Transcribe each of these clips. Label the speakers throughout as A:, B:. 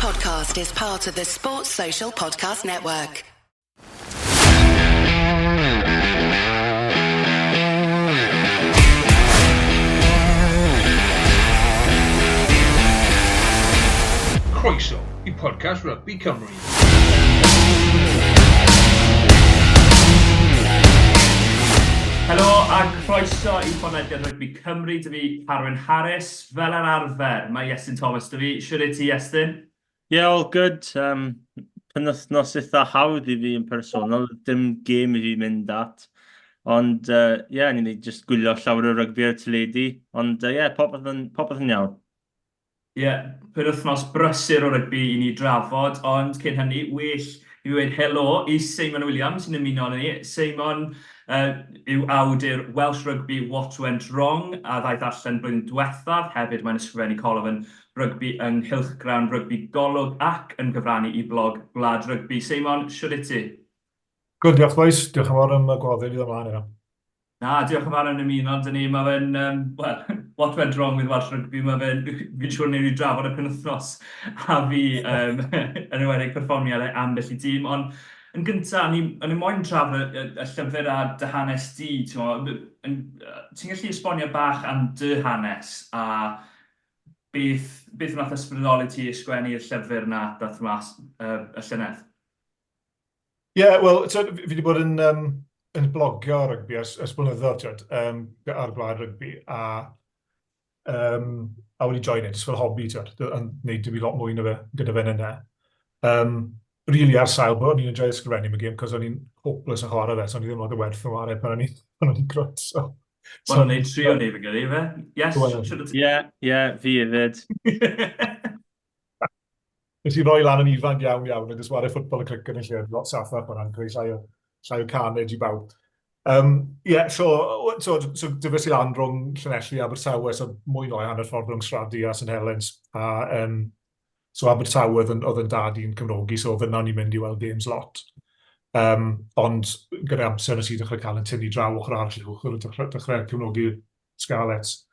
A: podcast is part of the Sports Social Podcast Network.
B: Croeso i podcast Rugby Cymru.
C: Helo a croeso i podlediad Rygbi Cymru, dy fi Carwyn Harris. Fel yr arfer, mae Iestyn Thomas dy fi. Shwt wyt ti, Iestyn?
D: Yeah, all good. Um, penwythnos eitha hawdd i fi yn personol, dim gêm i fi mynd at. Ond, ie, uh, yeah, ni'n just gwylio llawer o rygbi ar y teledu. Ond, ie, uh, yeah, popeth yn, popeth yn iawn.
C: Ie, yeah, penwythnos brysur o rygbi i ni drafod, ond cyn hynny, well i fi weud helo i Seimon Williams sy'n ymuno â ni. Seimon uh, yw awdur Welsh Rugby What Went Wrong a ddaeth allan blwyddyn diwethaf. Hefyd mae'n ysgrifennu colofn rygbi yng nghylchgrawn Rygbi Golwg ac yn cyfrannu i blog Gwlad Rygbi. Seimon, shwt wyt ti?
E: Good, diolch boys. Diolch yn fawr am y gwahoddiad i ddod ymlaen heno.
C: Na, diolch yn fawr am ymuno 'da ni. Mae fe'n, um, well, what went wrong with Welsh Rugby, mae fe'n, fi'n siŵr wnewn ni drafod y penwythnos a fi, um, yn enwedig perfformiadau ambell i dîm, ond yn gyntaf, o'n i, o'n i moyn trafod y, y, y llyfr a dy hanes di, ti'n ti'n gallu esbonio bach am dy hanes a beth, beth wnaeth ysbrydoli ti i ysgrifennu'r llyfr na dath mas uh, y llynedd?
E: Ie, yeah, wel, fi wedi bod yn, um, yn blogio rygbi ers, ers blynyddoedd, ti'od, um, ar gwlad rygbi, a, um, a wedi join it, jyst fel hobi, ti'od, yn gwneud dim lot mwy na fe, gyda fe'n yna. Um, really ar sail bod o'n i'n enjoy ysgrifennu am y gêm, cos o'n i'n hopeless yn chwarae fe, so o'n i ddim lot o werth yn chwarae pan o'n i'n grwt, so.
C: So, Wel, neud trio neud fi'n gyrru, fe? Yes,
D: Ie, ie, fi hefyd.
E: Nes i roi lan yn ifanc iawn iawn a jyst ware ffwtbol a criced yn lle, lot saffach ma' hwnna'n creu llai o, llai o carnage i bawb. Um, yeah, so, so, so dyfes i lan rhwng Llanelli a Abertawe, so mwy neu hanner ffordd rhwng Sradi a St Helens. A, um, so Abertawe oedd yn, oedd yn dad i'n cymrogi, so fyna o'n i'n mynd i weld games lot. Um, ond gyda amser nes i ddechrau cael yn tynnu draw ochr arall i ochr, dechrau, dechrau cefnogi Scarlets.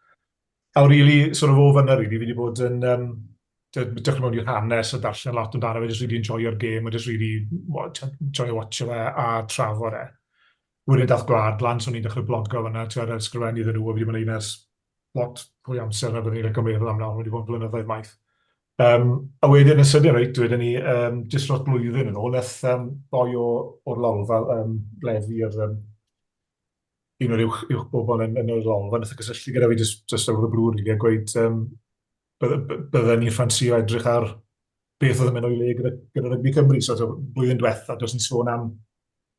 E: A really, sort of o fan'na really, fi 'di bod yn um, dechrau mewn i'r hanes a darllen lot amdano fe, just really enjoyo'r gêm a just really enjoyo watcho fe a trafod e. Wedyn dath Gwlad lan, so o'n i'n dechrau blogio fan'na, ti'n ysgrifennu iddyn nhw, a fi wedi bod yn gwneud ers lot fwy amser na byddwn i'n licio meddwl am nawr, wedi bod yn blynyddoedd maith. Um, a wedyn yn sydyn reit, wedyn ni, um, jyst dros blwyddyn yn ôl, nath um, boi o, o'r lolfa, um, Lefi, yr um, un o'r uwch, uwch bobl yn, yn y lolfa, nath o gysylltu gyda fi just, just out of the blue, really, a gweud um, bydden ni'n ffansio edrych ar beth oedd yn mynd o'i le gyda, gyda Rygbi Cymru. So, so blwyddyn diwetha, does ni'n sôn am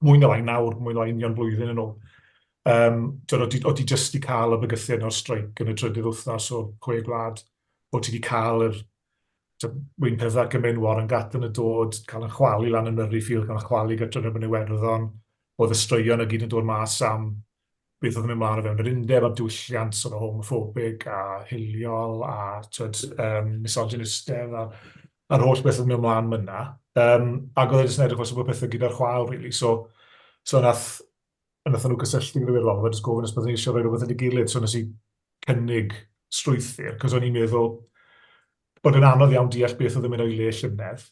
E: mwy na lai nawr, mwy na lai union blwyddyn yn ôl. Um, o ti, o ti just i cael y bygythiad o'r streic yn y trydydd wythnos o'r chwe gwlad, o ti wedi cael yr Wayne Pivac yn mynd, Warren Gatland yn dod, cael yn chwalu lan yn Murrayfield, cael yn chwalu gyda yn Iwerddon, oedd y straeon i gyd yn dod mas am beth oedd yn mynd mlaen o fewn yr undeb a'r diwylliant sort of homophobic a hiliol a twyd, um, misogynistedd a, a'r holl beth oedd yn mynd mlaen myna. Um, ac oedd e jyst yn edrych fel bod pethau gyda'r chwal, really. So, so nath, nath nhw gysylltu gyda fi'r lolfa, jyst gofyn os byddwn ni eisiau rhoi rhywbeth at ei gilydd. So nes i cynnig strwythur, cos o'n i'n meddwl bod yn anodd iawn deall beth oedd yn mynd o'i le llynedd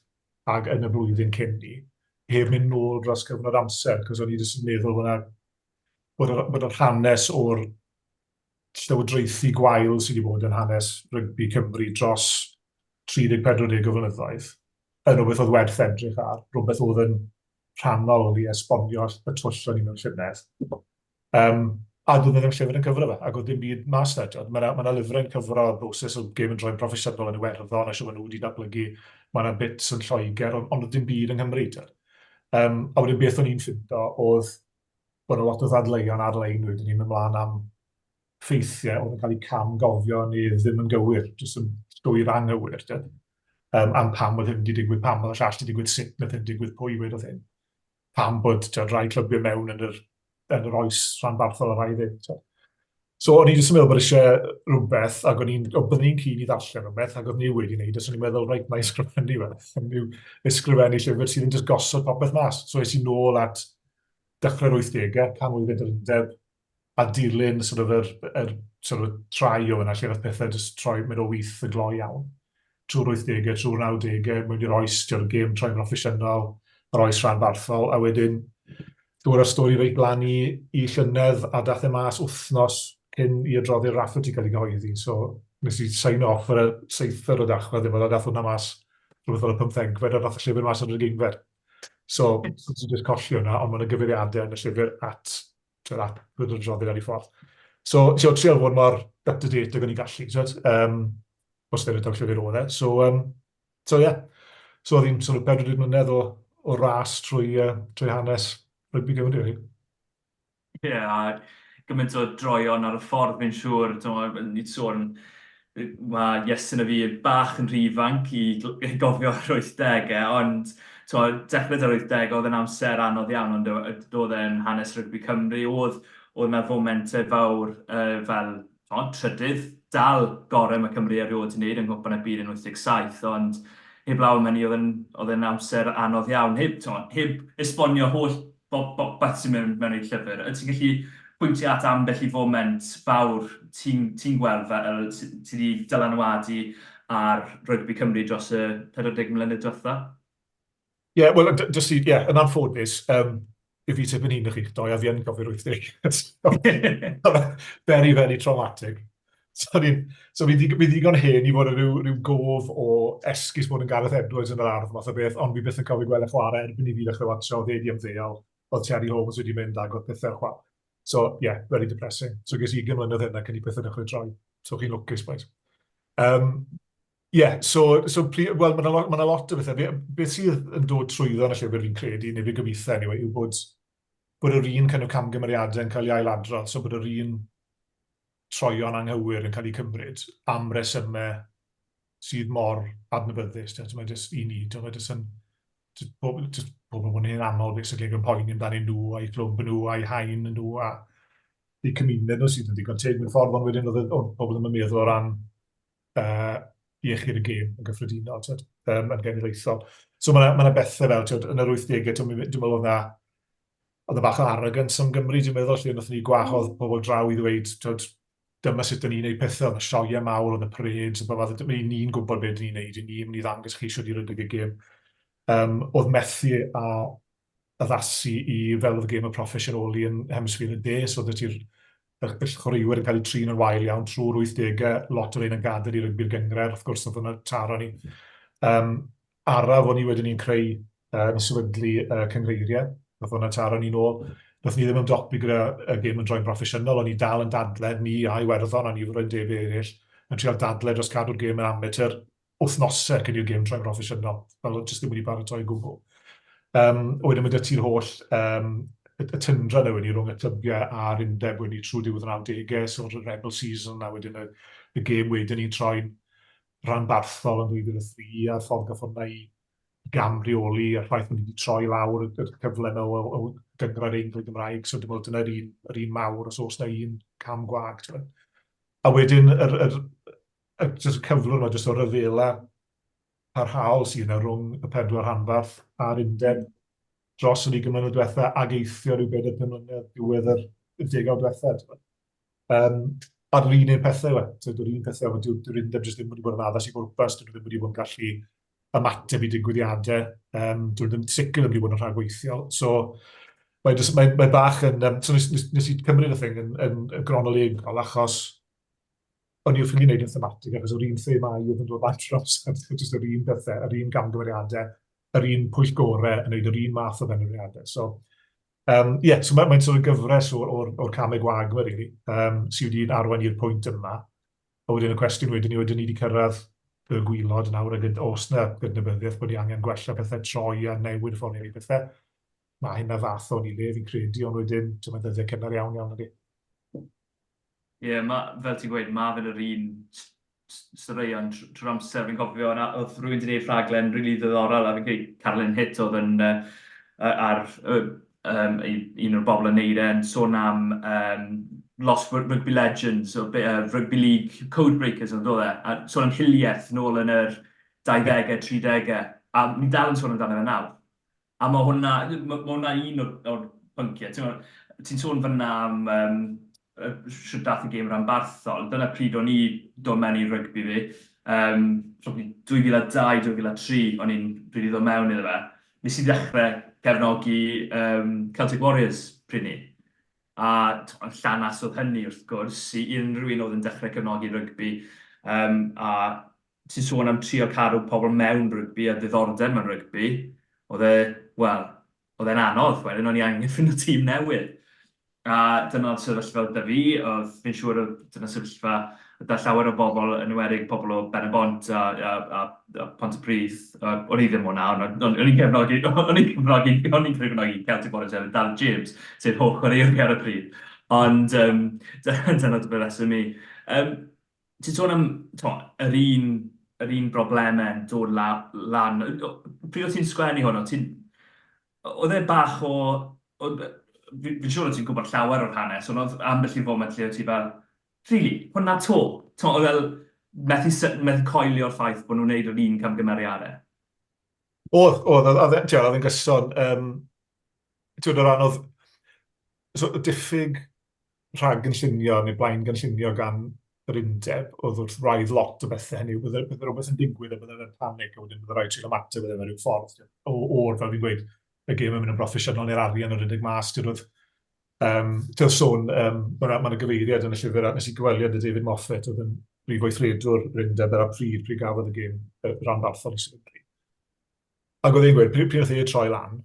E: ag yn y flwyddyn cyn ni, heb mynd nôl dros cyfnod amser, cos o'n i jyst yn meddwl bod, bod, yr, bod yr hanes o'r llywodraethu gwael sydd wedi bod yn hanes rygbi Cymru dros 30-40 o flynyddoedd yn rhywbeth oedd werth edrych ar, rhywbeth oedd yn rhannol i esbonio y twll o'n i mewn llynedd. Um, a doedd ddim llyfr yn cyfro fe, ac oedd dim byd mas na. Mae yna ma lyfrau'n cyfro y broses o gêm yn droi'n proffesiynol yn Iwerddon, a siŵr maen nhw wedi datblygu, mae yna bits yn Lloegr, ond, ond oedd dim byd yng Nghymru. Um, a wedyn beth o'n i'n ffindo oedd bod yna lot o ddadleuon ar-lein wedyn ni'n mynd mlaen am ffeithiau oedd yn cael eu cam gofio neu ddim yn gywir, jyst yn llwyr anghywir. Um, am pam oedd hyn wedi digwydd, pam oedd y llall wedi digwydd, sut nath hyn digwydd, pwy wedodd hyn. Pam bod tibod, rhai clybiau mewn yn yr, yn yr oes rhanbarthol a rhai ddim. Tibod. So o'n i jyst yn meddwl bod eisiau rhywbeth, ac o'n i'n, byddwn i'n keen i ddarllen rhywbeth, ac oedd ni wedi wneud, so o'n i'n meddwl, reit, na i ysgrifennu fe. Yw ysgrifennu llyfr sydd yn just gosod popeth mas. So es i nôl at dechrau'r 80au, canmlwyddiant yr undeb, a dilyn sort of yr, yr sort of trai o fyna, lle nath pethau just troi, mynd o wyth y gloi iawn. trwy'r 80au, trwy'r 90au, mewn i'r oes, ti'n gêm troi'n broffesiynol, yr oes rhanbarthol, a wedyn dod â'r stori reit lan i, i llynedd a dath e mas wythnos cyn i adroddi'r Rafferty cael ei gyhoeddi. So nes i sign off ar y seithfed o Dachwedd, ddim oedd dath hwnna mas rhywbeth fel y pymthegfed a dath y llyfr mas ar yr ugeinfed. So, so ti'n just colli hwnna, ond mae'n gyfeiriadau yn y llyfr at, at bod yr adroddiad ar ei ffordd. So, so trial fod mor up to date ag o'n i'n gallu, so, os ddim yn llyfr oedd e. So, so yeah. So oedd hi'n sort of 40 mlynedd o, o ras trwy, trwy hanes rygbi Cymru, really.
C: Ie, yeah, a gymaint o droion ar y ffordd fi'n siŵr, ni'n sôn, mae Iestyn a fi bach yn rhy ifanc i gofio yr 80au, ond to, dechrau yr 80au oedd yn amser anodd iawn, ond oedd e'n hanes rygbi Cymru, oedd oedd 'na fomentau fawr fel t'mod, trydydd dal gorau mae Cymru erioed 'di wneud yng Nghwpan y Byd yn 87, ond heblaw am hynny oedd e'n oedd e'n amser anodd iawn, heb t'mod, heb esbonio holl bob bopeth sy'n mewn mewn i'r llyfr. Wyt ti'n gallu pwyntio at ambell i foment fawr ti'n ti'n gweld fel sy sy 'di dylanwadu ar rygbi Cymru dros y 40 mlynedd diwetha'?
E: Ie, yeah, wel, jyst i, ie, yn anffodus, um, i fi tipyn hŷn na chi'ch doi, a fi yn cofio'r 80. Very, very traumatic. So, ni, so fi, fi ddigon hen i fod yn rhyw, rhyw gof o esgus bod yn Gareth Edwards yn yr ardd math o beth, ond fi byth yn cofio gweld e chwarae erbyn i fi ddechrau watsio, oedd e wedi ymddeol, oedd Terry Holmes wedi mynd ac oedd pethau'n chwarae. So, yeah, very depressing. So, ges i 20 mlynedd hyn ac yn i pethau dechrau troi. So, chi'n lwcus, boys. Um, Ie, so, so wel, mae yna lot, ma lot o bethau. Beth sydd yn dod trwyddo yn y llyfr fi'n credu, neu fi'n gobeithio anyway, yw bod, bod yr un kind of camgymeriadau yn cael ei ailadrodd, so bod yr un troion anghywir yn cael eu cymryd am resymau sydd mor adnabyddus. Mae jyst i ni, mae jyst yn just bob, just pobl yn yn aml, basically, yn poeni amdanyn nhw, a'i clwb nhw, a'i hain nhw, a eu cymuned nhw sydd yn ddigon teg mewn ffordd, ond wedyn oedd pobl ddim yn meddwl o ran iechyd y gêm yn gyffredinol, tyd, yn genedlaethol. So mae yna ma bethau fel, tyd, yn yr 80au, dwi'n meddwl oedd yna oedd y bach o arrogance am Gymru, dwi'n meddwl, lle wnaethon ni gwahodd pobl draw i ddweud, tyd, dyma sut dyn ni'n gwneud pethau, oedd y sioeau mawr, oedd y parades, oedd fath, ni'n gwybod beth ni'n gwneud, ni'n mynd i ddangos chi sut i rydeg y gêm. Um, oedd methu a addasu i fel oedd y gêm yn proffesiynoli yn hemisffer y de, so oedd ti'r y chwaraewyr yn cael eu trin yn wael iawn trwy'r 80au, lot o'r ein yn gadael i rygbi'r gynghrair, wrth gwrs oedd hwnna taro ni. Um, araf o'n i wedyn ni'n creu, uh, yn sefydlu uh, cynghreiriau, oedd hwnna taro ni nôl. Nath ni ddim ymdopi gyda y gêm yn droi'n broffesiynol, o'n i dal yn dadle, ni a Iwerddon a nifer o undebau eraill, yn trial dadle dros cadw'r gêm yn amateur, wythnosau cyn i'r gêm troi'n broffesiynol, fel oedd jyst ddim wedi paratoi o gwbl. Um, wedyn mae 'da ti'r holl um, y, y tyndra yna wedi rhwng y clybiau a'r undeb wedi trwy diwedd y 90au, so'r Rebel Season a wedyn y, y gêm wedyn ni'n troi'n rhanbarthol yn 2003 a'r ffordd gath hwnna i gamreoli a'r ffaith bod ni wedi troi lawr y, y cyfle yna o, o gynghrair Eingl Gymraeg, so dwi'n meddwl dyna'r un, yr un mawr os oes na un cam gwag. A wedyn yr, yr, y jyst y cyflwr 'ma jyst o ryfela parhaol sydd yna rhwng y pedwar rhanbarth a'r undeb dros yr 20 mlynedd diwetha ag eithrio rhyw bedair pum mlynedd diwedd yr degawd diwetha. Um, a'r un un pethau yw e. Dyw'r un pethau yw e. Dyw'r undeb jyst ddim wedi bod yn addas i bwrpas, dyn nhw ddim wedi bod yn gallu ymateb i digwyddiadau, um, dyn nhw ddim sicr ddim wedi bod yn rhagweithiol. So, mae, just, mae, mae bach yn... Um, so nes, nes, nes i cymryd y thing yn, yn, yn gronolegol achos o'n i wrth i wneud yn thematig achos yr un themâu oedd yn dod lan trwy'r amser, jyst yr un pethau, yr un gamgymeriadau, yr un pwyllgorau yn gwneud yr un math o benderfyniadau. So, um, yeah, so mae'n mae sort of gyfres o'r, or, or camau gwag yma, really, um, sydd wedi'n arwain i'r pwynt yma. A wedyn y cwestiwn wedyn ni, wedyn ni wedi cyrraedd y gwylod nawr, ac oes na gydnabyddiaeth bod ni angen gwella pethau, troi a newid y ffordd ni'n gwneud pethau. Mae hynna fath o'n i le, fi'n credu, ond wedyn, mae'n ddyddiau cynnar iawn iawn ydy.
C: Ie, yeah, ma, fel ti'n gweud, mae fe'n yr un straeon trwy'r amser. Fi'n cofio, na, oedd rhywun wedi gwneud rhaglen rili really ddiddorol, a fi'n credu Carolyn Hitt oedd yn uh, ar uh, um, un o'r bobl yn neud e, yn sôn am um, Lost Rugby Legends, so, uh, Rugby League Codebreakers yn dod e, a sôn am hiliaeth nôl yn yr 20au, 30au, a ni dal yn sôn amdano fe nawr. A ma' hwnna, ma' ma' hwnna un o'r o'r pynciau. Timod, ti'n sôn fan'na am yym yy shwt daeth y gêm ranbarthol. Dyna pryd o'n i dod mewn i rygbi fi. um, probably 2002, 2003, o'n i'n rili ddod mewn iddo fe. Nes i ddechrau cefnogi um, Celtic Warriors pryd ni. A llanas oedd hynny wrth gwrs i unrhyw un oedd yn dechrau cefnogi rygbi. Um, a ti'n sôn am trio cadw pobl mewn rygbi a ddiddordeb mewn rygbi, oedd e, wel, oedd e'n anodd wedyn, o'n i angen ffindo tîm newydd. A dyna'r sefyllfa oedd 'da fi, oedd, fi'n siŵr oedd dyna sefyllfa 'da llawer o bobl, yn enwedig pobl o Ben-y-bont a, a, a, a Pontypridd. O'n i ddim o'na, ond o'n i'n cefnogi, o'n i'n cefnogi, o'n i'n cefnogi Celtic Warriors hefyd, Darren James, sef hoff chwaraewr fi ar y pryd. Ond um, dyna dy reswm i. Um, Ti'n sôn am, t'mo', yr un, yr un brobleme'n dod la- lan. Pryd o't ti'n sgwennu hwn, o't ti'n... Oedd e bach o... Oedd... Fi'n siŵr o't ti'n gwybod llawer o'r hanes, ond oedd ambell i foment lle o't ti fel, "Rili? Hwnna 'to?" T'mo', oedd fel methu sy- methu coelio'r ffaith bod nhw'n wneud yr un camgymeriadau.
E: Oedd, oedd, oedd, oedd, oedd yn gyson. Um, ti'n o ran oedd, so, y diffyg rhag-gynllunio neu blaen-gynllunio gan yr undeb oedd wrth wraidd lot o bethau hynny yw, bydde, bydde rhywbeth yn digwydd a bydde fe'n panic a wedyn bydde rhaid trio ymateb iddo fe rhyw ffordd o, o'r, fel fi'n gweud, y gêm yn mynd yn broffesiynol neu'r arian yn rhedeg mas, ti'n oedd, um, ti'n sôn, um, mae yna gyfeiriad yn y llyfr, a nes i gyfweliad â David Moffett, oedd yn brif weithredwr yr undeb ar y pryd, pryd gafodd y gêm ranbarthol i sefydlu. Ac oedd e'n gweud, pryd, pryd nath e troi lan,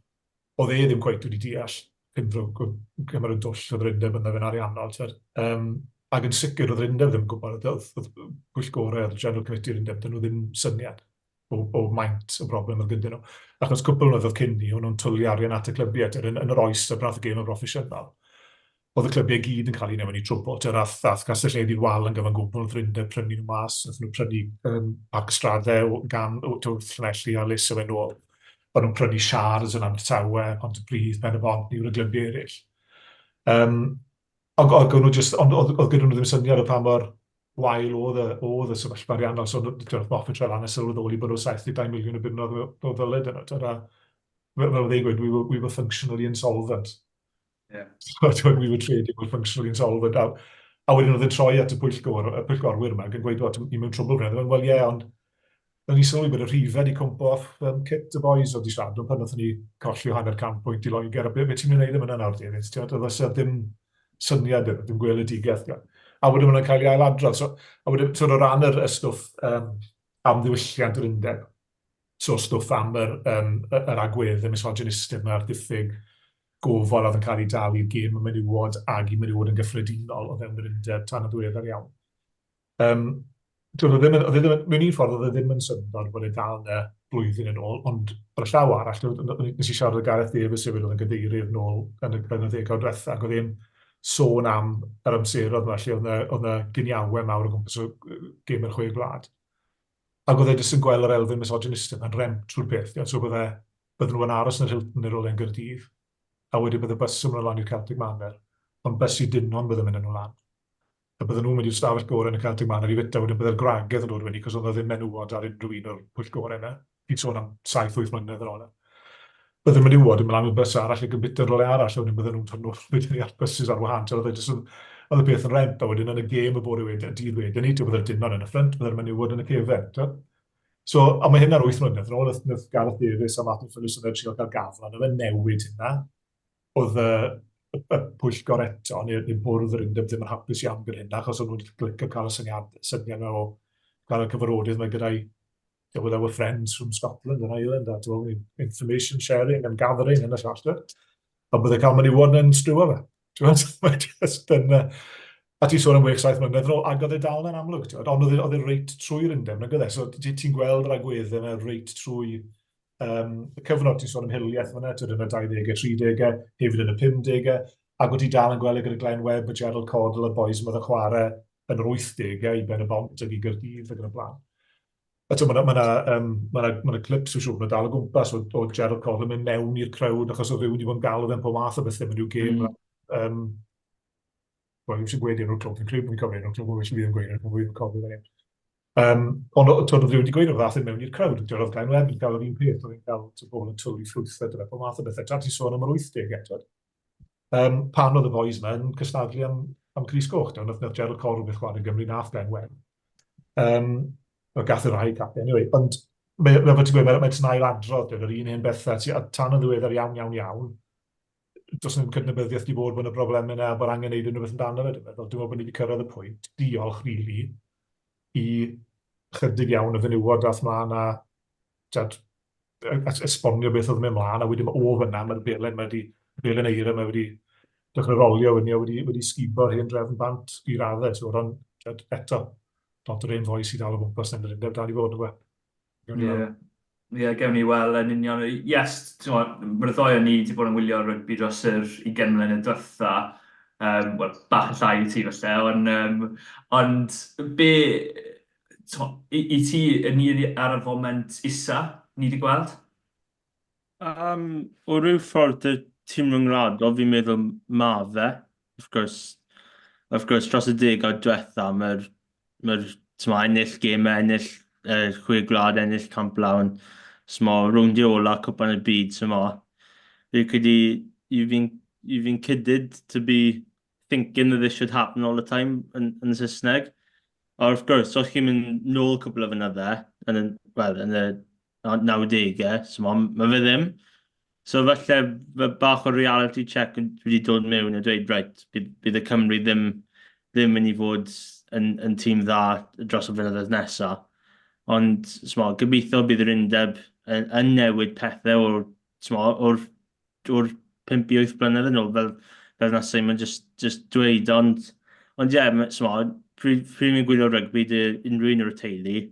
E: oedd e ddim cweit wedi deall cymaint o dwll oedd yr undeb ynddo fe'n ariannol. Tibod. Um, ac yn sicr oedd yr undeb ddim yn gwybod, oedd, oedd pwyllgorau, oedd General Committee yr undeb, dyn nhw ddim syniad o, o maint y broblem oedd gyda nhw. Achos cwpl o flynyddoedd cyn ni, o'n nhw'n twlu arian at y clybiau, yn, yn yr oes y brath y gêm yn broffesiynol. Oedd y clybiau gyd yn cael eu mewn i trwbl. Tibod, ath, ath Castell Nedd i'r wal yn gyfan gwbl, oedd yr undeb prynu nhw mas, nath nhw prynu um, Parc y Strade gan wrth Llanelli a Lys a fe nôl. O'n nhw'n prynu shares yn Abertawe, Pontypridd, Pen-y-bont, nifer o glybiau eraill. Um, ond oedd nhw just, ond oedd, oedd gyda nhw ddim syniad o pa mor wael oedd y, oedd y sefyllfa ariannol. So, oedd Moffat troi lan a sylweddoli bod nhw 72 miliwn o bunnoedd o ddyled yno. A fel oedd e'n gweud, we were, we were functionally insolvent. Yeah. So, we were trading with functionally insolvent. A, a wedyn oedd e'n troi at y pwyllgor, y pwyllgorwyr yma ac yn gweud, o, ni mewn trwbl fan hyn. Wel, ie, yeah, ond O'n i sylwi bod y rhifau wedi cwmpo off um, kit y boys o di Sadwrn pan wnaethon ni colli o hanner can pwynt i Loegr. A be, be ti'n mynd i wneud am yna nawr, David? Ti'n meddwl, oedd ddim syniad, ddim gweledigaeth. A wedyn maen nhw'n cael ei ailadrodd. So, a wedyn, so, o ran yr, y stwff um, am ddiwylliant yr undeb, so stwff am yr, um, yr agweddau misogynistaidd 'ma, a'r diffyg gofal oedd yn cael ei dal i'r gêm y menywod ag i menywod yn gyffredinol o fewn yr undeb tan y ddiweddar iawn. Um, oedd e ddim yn, oedd e ddim yn, mewn un ffordd oedd e ddim yn syndod bod e dal yna blwyddyn yn ôl, ond ar y llaw arall, nes i siarad â Gareth Davies hefyd oedd yn gadeirydd nôl yn y, yn y ddegawd diwetha, ac oedd e'n sôn am yr amseroedd yma lle oedd yna, oedd yna giniawau mawr o gwmpas o gêm yr chwe gwlad. Ac oedd e jyst yn gweld yr elfen misogynistaidd 'na'n rhemp trwy'r peth. So bydde, bydden nhw yn aros yn yr Hilton neu rywle yn Gaerdydd, a wedyn bydde bus yn mynd lan i'r Celtic Manor, ond bus i Dinon bydde'n mynd â nhw lan. A bydden nhw'n mynd i'r stafell gorau yn y Celtic Manor i fwyta, wedyn bydde'r gwragedd yn dod fyny, cos oedd 'na ddim menywod ar unrhyw un o'r pwyllgorau yna. Fi'n sôn am 7-8 mlynedd yn ôl. Bydde'r menywod yn mynd lan mewn bus arall ac yn byta yn rhywle arall, a wedyn bydden nhw'n dod nôl wedyn ar buses ar wahân. Oedd e jyst yn, oedd y peth yn rhemp, a wedyn yn y gêm y bore wedyn, y dydd wedyn ni, bydde'r dynion yn y ffrynt, bydde'r menywod yn y cefen. T'wod? So, a mae hynna'n 8 mlynedd yn ôl, nath Gareth Davies a Martin Phillips yn trio cael gafel arno fe, newid hynna. Oedd y, y, y pwyllgor eto, neu, neu bwrdd yr undeb ddim yn hapus iawn gyda hynna, achos o'n nhw'n licio cael y syniad, syniad yna o gael y cyfarfodydd mae gyda'i with our friends from Scotland and Ireland, a ti'n information sharing and gathering yn y llall, ti'n A bydde cael menywod yn striwo fe. Ti'n Mae just yn... A ti'n sôn am 6-7 mlynedd yn ôl, ac oedd e dal yn amlwg, ti'n ond oedd e, e reit trwy'r undeb, nag oedd e? So ti'n gweld yr agweddau yna reit trwy um, y cyfnod, ti'n sôn am hiliaeth fyna, ti'n yn y 20au, 30au, hefyd yn y 50au, ac wyt ti dal yn gweld e gyda Glenn Webb a Gerald Cordle a'r boys yma oedd yn chwarae yn yr 80au i Ben y Bont ac i Gaerdydd ac yn y blaen. A ti'n mae yna um, ma ma ma clips, dwi'n siŵr, mae'n dal o gwmpas o, o Gerald Cordle yn mynd mewn i'r crowd achos oedd rhywun wedi bod yn galw fe'n pob math o bethau mewn rhyw gêm. Mm. Um, Wel, ddim eisiau gweud enw'r clwb, fi'n credu bod fi'n cofio enw'r clwb, ond fi ddim gweud enw'r clwb, fi'n cofio fe. Um, ond twyd, oedd rhywun wedi gweud oedd ddath mewn i'r crowd, oedd oedd Glenn Webb yn cael yr un peth, oedd e'n cael bobl yn twlu ffrwythau, dyna pob math o bethau. Tra ti'n sôn am yr 80 eto. Um, pan oedd y boys yma yn cystadlu am, am Crys Goch, nath, nath Gerald Cordle beth chwarae Gymru, nath Glenn Webb. Um, Wel, gath y rhai capiau, anyway. Ond, mae, fel ti'n gweud, mae'n mae ail adrodd, yr un hen bethau, ti, a tan yn ddiweddar iawn, iawn, iawn, does na'm cydnabyddiaeth wedi bod bod yna broblemau yna, bod angen neud unrhyw beth amdano fe, dwi'n meddwl. Dwi'n meddwl bod ni wedi cyrraedd y pwynt, diolch, really, i chydig iawn o fenywod dath mlaen a tad, esbonio beth oedd yn mynd mlaen, a wedyn o fyna, mae'r belen, mae wedi, belen eira, mae wedi dechrau rolio wedyn, a wedi, wedi sgubo'r hen drefn bant i raddau, ti'n gwybod, ond eto, lot o'r hen foi sydd dal o gwmpas yn yr undeb dal i fod, yn
C: gwe. Ie, yeah, gewn ni weld yn union. Yes, mae'r ddoi o ni wedi bod yn wylio rygbi dros yr 20 mlynedd diwetha. Wel, bach yn llai i ti falle, ond, um, ond be, to, i, i ti, yn ni ar y foment isa ni wedi gweld?
D: Um, o ryw ffordd y tîm rhyngwladol, fi'n meddwl ma fe. Of course, of course, dros y degawd diwetha, mae'r mae ma, ennill gemau, ennill chwe gwlad, ennill camp lawn, smo, rowndiau ola, cwpan y byd, smo. Fi'n credu, you've been, you've been kidded to be thinking that this should happen all the time yn, yn Saesneg. Or of course, os chi'n mynd nôl cwpl o fynydde, yn y, well, yn y 90au, so mae ma fe ddim. So falle bach o reality check wedi dod mewn a dweud, right, bydd, bydd y Cymru ddim, ddim mynd i fod yn, yn tîm dda dros y flynyddoedd nesaf. Ond, smo, gobeithio bydd yr undeb yn, yn newid pethau o'r, smo, o'r, o'r 5 i 8 blynedd yn ôl, fel, fel na Simon just, just dweud. Ond, ond ie, yeah, smo, pryd, pryd mi'n gwylio rygbi dy unrhyw un o'r teulu,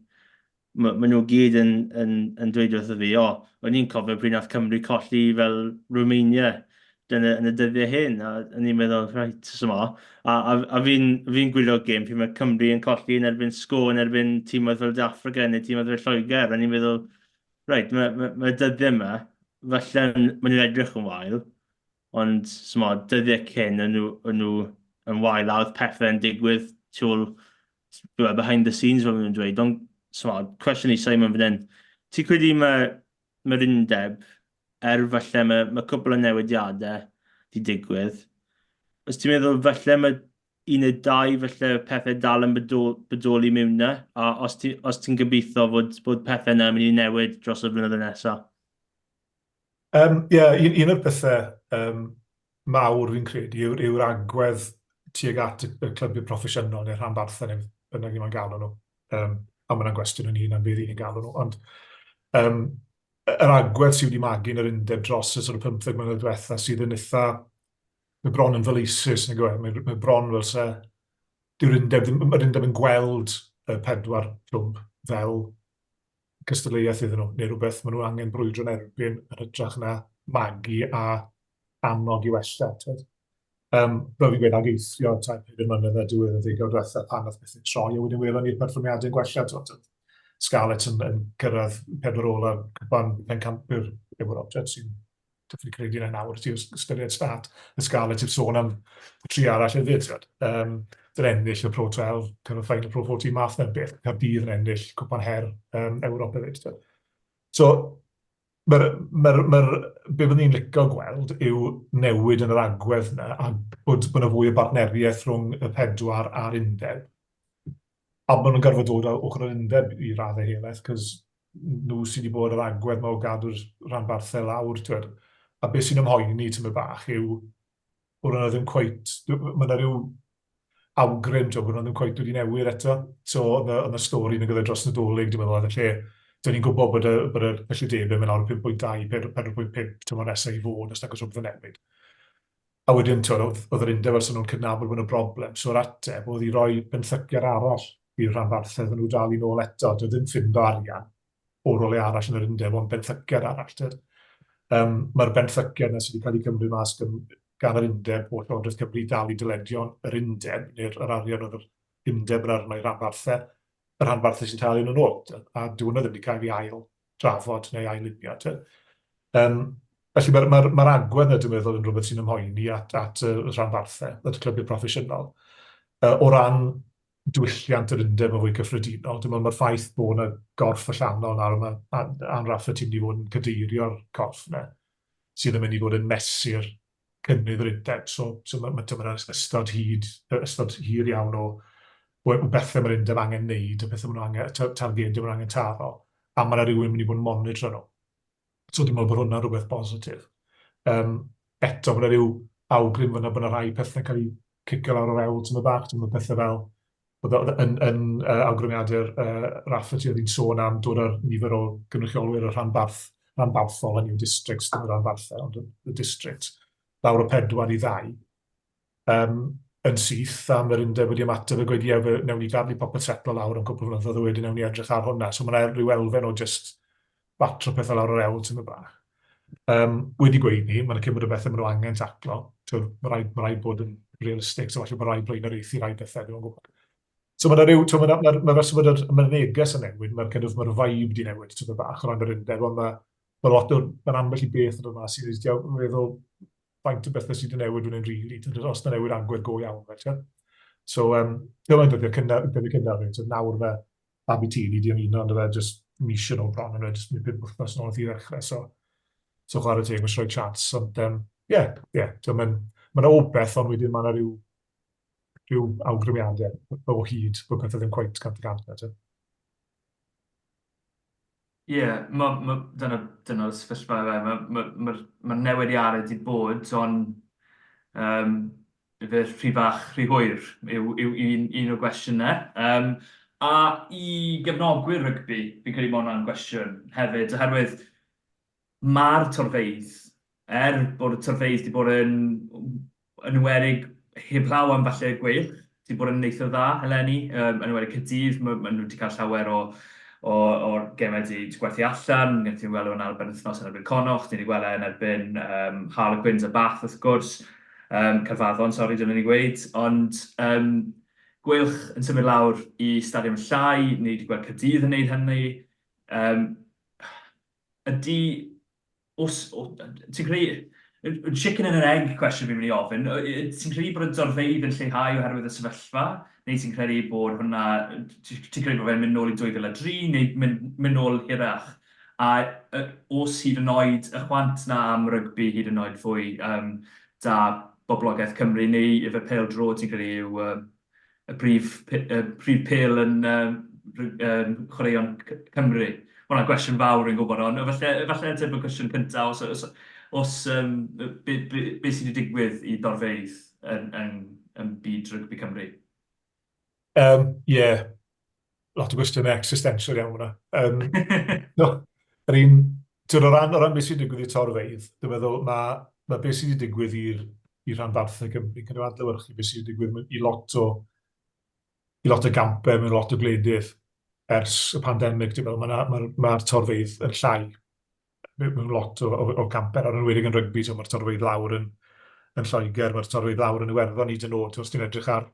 D: ma, ma nhw gyd yn, yn, yn dweud wrtho fi, o, o'n i'n cofio pryd nath Cymru colli fel Romania yn y, yn y dyddiau hyn, a o'n i'n meddwl, reit, so ma. A, a, a fi'n fi gwylio gêm pryd mae Cymru yn colli yn erbyn sgôr yn erbyn tîmoedd fel De Affrica neu tîmoedd fel Lloegr, a o'n i'n meddwl, reit, mae ma, ma dyddiau yma, falle maen nhw'n edrych yn wael, ond smo, dyddiau cyn, o'n nhw, o'n nhw yn wael a oedd pethau yn digwydd tu ôl, behind the scenes fel maen nhw'n dweud. Ond, smo, cwestiwn i Simon fan hyn, ti'n credu mae'r mae undeb, er falle mae, mae cwpl o newidiadau di digwydd, os ti'n meddwl falle mae un neu dau falle pethau dal yn bodoli mewn 'na, a os ti, os ti'n gobeithio fod, bod pethau yna yn mynd i newid dros y blynyddoedd nesaf?
E: Um, yeah, un, un o'r pethau um, mawr fi'n credu yw'r yw agwedd tuag at y, y clybiau proffesiynol neu'r rhanbarthau neu bynnag ni'n galw nhw. Um, a mae'n gwestiwn yn hun am beth ni'n galw nhw. Ond um, yr agwedd sydd wedi magu yn yr undeb dros y sort of 15 mlynedd diwetha sydd yn eitha mae bron yn faleisus, nag yw e? Mae, mae bron fel se... Dyw'r undeb ddim... Mae'r undeb yn gweld y pedwar clwb fel cystadleuaeth iddyn nhw, neu rhywbeth maen nhw angen brwydro'n erbyn yn hytrach na magu a annog i wella. Twyd. Um, fel fi'n gweud, ag eithrio tair pedair mlynedd a diwedd y ddegawd diwetha pan nath pethau troi, a wedyn welon ni'r perfformiadau'n gwella. Twyd. Scarlets yn, yn cyrraedd pedwar ola cwpan pencampwyr Ewrop, sy'n Definitely credu yna nawr, ti'n ystyried start y Scarlets heb sôn am y tri arall hefyd, ti'n um, Dyn ennill y Pro 12, cyrraedd final Pro 14 math na'n beth, Caerdydd yn ennill Cwpan Her um, Ewrop hefyd. Ti'n So, mae'r, mae'r, mae'r, be byddwn ni'n licio gweld yw newid yn yr agwedd yna a bod, bod yna fwy o bartneriaeth rhwng y pedwar a'r undeb. A maen nhw'n gorfod dod o ochr yr undeb i raddau helaeth, cos nhw sydd wedi bod yr agwedd 'ma o gadw'r rhanbarthau lawr, t'wod. A beth sy'n ymhoeni tymed bach yw bod yna ddim cweit, mae yna rhyw awgrym, t'wod, bod yna ddim cweit wedi newid eto. So oedd yna, oedd yna stori yn y gyda dros Nadolig, dwi'n meddwl, oedd y lle, dyn ni'n gwybod bod y, bod y cyllidebau yn mynd lawr o 5.2, 4.5 tymor nesaf i fod, os nag oes rhywbeth yn newid. A wedyn, tibod, oedd, oedd yr undeb fel nhw'n cydnabod bod yna broblem, so yr ateb oedd i roi benthyciad arall i'r rhanbarthau iddyn nhw dalu nôl eto. Doedd ddim ffindo arian o rywle arall yn yr undeb, ond benthyciad arall. Tyd. Um, Mae'r benthyciad yna sydd wedi cael ei gymryd mas gan, gan yr undeb o Llywodraeth Cymru dalu dyledion yr undeb, neu'r yr arian oedd yr undeb yn arno i ranbarthau, y rhanbarthau sy'n talu nhw'n ôl, a dyw hwnna ddim wedi cael ei ail drafod neu ail-lunio. Um, felly mae'r mae, mae agwedd yna, dwi'n meddwl, yn rhywbeth sy'n ymhoeni at, at y rhanbarthau, at y clybiau proffesiynol. Uh, o ran diwylliant yr undeb yn fwy cyffredinol, dwi'n meddwl mae'r ffaith bod yna gorff allanol nawr, mae Ann Rafferty mynd i fod yn cadeirio'r corff yna, sydd yn mynd i fod yn mesur cynnydd yr undeb. So, so mae, mae, mae ystod hyd, ystod hir iawn o, O, o bethau mae'r undeb angen neud, y pethau maen nhw angen, targedau maen nhw angen taro, a mae yna rhywun mynd i bod yn monitro nhw. So dwi'n meddwl bod hwnna'n rhywbeth bositif. Um, eto, mae yna rhyw awgrym fyna bod yna rhai pethau'n cael eu cicio lawr o'r ewl tyma bach, dwi'n meddwl pethau fel oedd yn, yn uh, awgrymiadau'r uh, Rafferty oedd hi'n sôn am dod ar nifer o gynrychiolwyr y rhanbarth, rhanbarthol, hynny yw districts, ddim y rhanbarthau, ond y districts, lawr o pedwar i ddau. Um, yn syth, a mae'r undeb wedi ymateb a gweud, ie, fe wnawn ni gadw popeth setlo lawr am cwpl o flynyddoedd a wedyn wnawn ni edrych ar hwnna. So mae yna rhyw elfen o just batro pethau lawr o'r ewl tyma bach. Um, wedi gweud ni, mae'n cymryd o bethau maen nhw angen taclo. So, mae rhaid, mae rhaid bod yn realistig, so falle bod rhaid blaenoriaethu rhai bethau, dwi'n gwybod. So mae'n rhyw, so mae'n ma, ma, ma, ma, ma neges yn newid, mae'r kind of, mae'r vibe di newid tyma bach o ran yr undeb, ond mae, mae lot o, mae'n ambell i beth yn dod mas sy'n meddwl, faint o bethau sydd wedi newid fan hyn rili, really, os na newid agwedd go iawn, felly. So, um, dyma'n dyddiau cynnar, dyddiau cynnar, so nawr mae Abitini di ymuno, ond fe just mis yn ôl bron, ond fe just mi pum wythnos yn ôl i ddechrau, so, so chwarae teg, mae'n rhoi chance, ond um, yeah, yeah, so mae'n ma obeith, ond wedyn mae yna rhyw, rhyw awgrymiadau o hyd bod pethau ddim cweit 100% na,
C: Ie, yeah, ma, ma, dyna, dyna'r sefyllfa fe. Mae'r ma, ma, ma newidiadau wedi bod, ond um, fe rhy fach, rhy hwyr yw, yw un, un o'r gwestiynau. Um, a i gefnogwyr rygbi, fi'n credu bod hwnna'n gwestiwn hefyd, oherwydd Mae'r torfeydd, er bod y torfeydd 'di bod yn yn enwedig heblaw am falle y Gweilch, 'di bod yn eitha dda eleni, yym yn enwedig Caerdydd, ma' ma' nhw 'di cael llawer o o o'r gemau 'di 'di gwerthu allan, wnaethon ni weld hwnna ar y benwythnos yn erbyn Connacht, ni 'di gweld e yn erbyn yym Harlequins a Bath wrth gwrs, yym Caerfaddon sori dylwn i gweud, ond yym Gweilch yn symud lawr i stadiwm llai, ni 'di gweld Caerdydd yn wneud hynny, yym Ydy, os, o, ti'n credu, chicken and an egg question fi'n mynd i ofyn, ti'n credu bod y dorfeydd yn lleihau oherwydd y sefyllfa, neu ti'n credu bod hwnna, ti'n credu bod fe'n mynd nôl i 2003, neu mynd, mynd nôl hirach? A os hyd yn oed y chwant 'na am rygbi hyd yn oed fwy um, da boblogaeth Cymru, neu ife pêl-droed ti'n credu yw um, y brif, y prif pêl yn um, um, chwaraeon Cymru? Mae hwnna'n gwestiwn fawr fi'n gwybod, ond falle, falle ateb y cwestiwn cyntaf, os, os, os um, be, be, be sydd wedi digwydd i dorfeydd yn, yn, yn byd rygbi Cymru?
E: Um, yeah, lot o gwestiynau existential iawn hwnna. Um, no, yr un, ti'n o ran, o ran beth sy'n digwydd i torfeydd, dwi'n meddwl mae, mae beth sydd wedi digwydd i'r i rhanbarthau Cymru, kind of adlewyrchu beth sydd wedi digwydd i lot o, i lot o gampau mewn lot o gwledydd ers y pandemig, dwi'n meddwl, mae'r ma, ma, ma torfeydd yn llai mewn lot o, o, o campau, ar enwedig yn rygbi, so mae'r torfeydd lawr yn, yn Lloegr, mae'r torfeydd lawr yn Iwerddon hyd yn oed, os ti'n edrych ar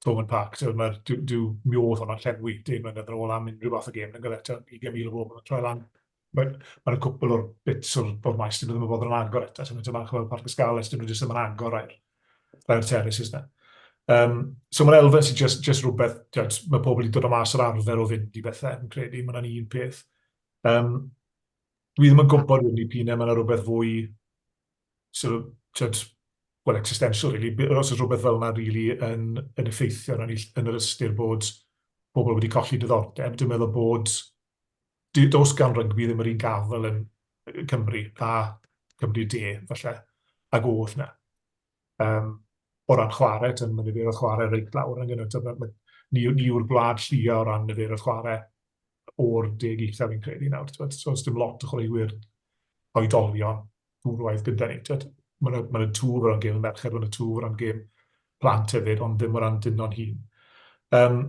E: Thomond Park, so mae'r, dyw, dyw, mi oedd hwnna'n llenwi deg mlynedd yn ôl am unrhyw fath o gêm, yn gyda, 20,000 o bobl yn troi lan. Mae'n ma cwpl o'r bits o'r, o'r maes, dyn nhw ddim yn bod yn agor eto, so mae'n bach fel Parc y Scarlets, dyn nhw jyst ddim yn agor rhai'r, rhai'r terraces na. Um, so mae'n elfen sy'n just, just rhywbeth, just, mae pobl wedi dod o mas o'r arfer o fynd i bethau, yn credu, mae'n un peth. Um, dwi ddim yn gwybod wedi p'un mae yna rhywbeth fwy sort of, tyd, well, existential, really. Os oes rhywbeth fel yna, really, yn, yn effeithio arnon ni yn yr ystyr bod pobl wedi colli diddordeb. Dwi'n meddwl bod, does gan rygbi ddim yr un gafel yn Cymru a Cymru De, falle, ag oedd na. Um, o ran chwarae, tyn, mae niferoedd chwarae reit lawr yn gynnwys. Ni, ni yw'r gwlad llia o ran niferoedd chwarae o'r deg uchaf fi'n credu nawr. Twyd. So, does dim lot o chwaraewyr oedolion gwrwaidd gyda ni. Twyd. Mae yna ma twf o ran gêm y merched, mae yna twf o ran gêm plant hefyd, ond ddim o ran dynon hun. Um,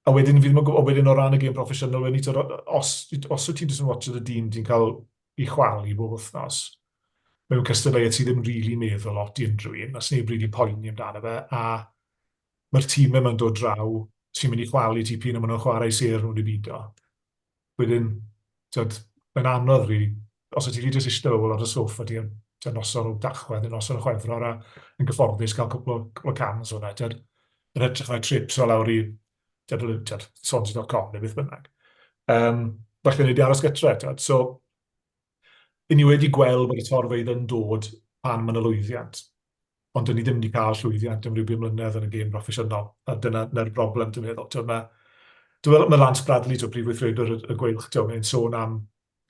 E: a wedyn, fi ddim yn gwybod, wedyn o ran y gêm proffesiynol, wedyn, twyd, os, os wyt ti'n jyst yn watchad y dyn ti'n cael i chwalu bob wythnos, mewn cystadleuaeth sydd ddim rili really meddwl lot i unrhyw un, a sneb rili really poeni amdano fe, a mae'r tîmau yma'n dod draw sy'n mynd i chwalu ti p'un a maen nhw'n chwarae sêr nhw neu beidio. Wedyn, tyd, mae'n anodd, really. Os wyt ti jyst eistedd ar y soffa ti yn noson o Dachwedd neu noson o Chwefror a yn gyfforddus cael cwpl o, cwpl o cans o'na, tyd, yn hytrach na trips o lawr i tyd, tyd, Swansea.com neu beth bynnag. Um, falle ni wedi aros gytre, tyd. So, i ni wedi gweld bod y torfeydd yn dod pan mae'n y lwyddiant. Ond dyn ni ddim wedi cael llwyddiant am ryw bum mlynedd yn y gêm broffesiynol, a dyna 'na'r broblem dwi'n meddwl. Tibod, mae, dwi'n meddwl, mae Lance Bradley, tibod, prif weithredwr y, y Gweilch, tibod, mae'n sôn am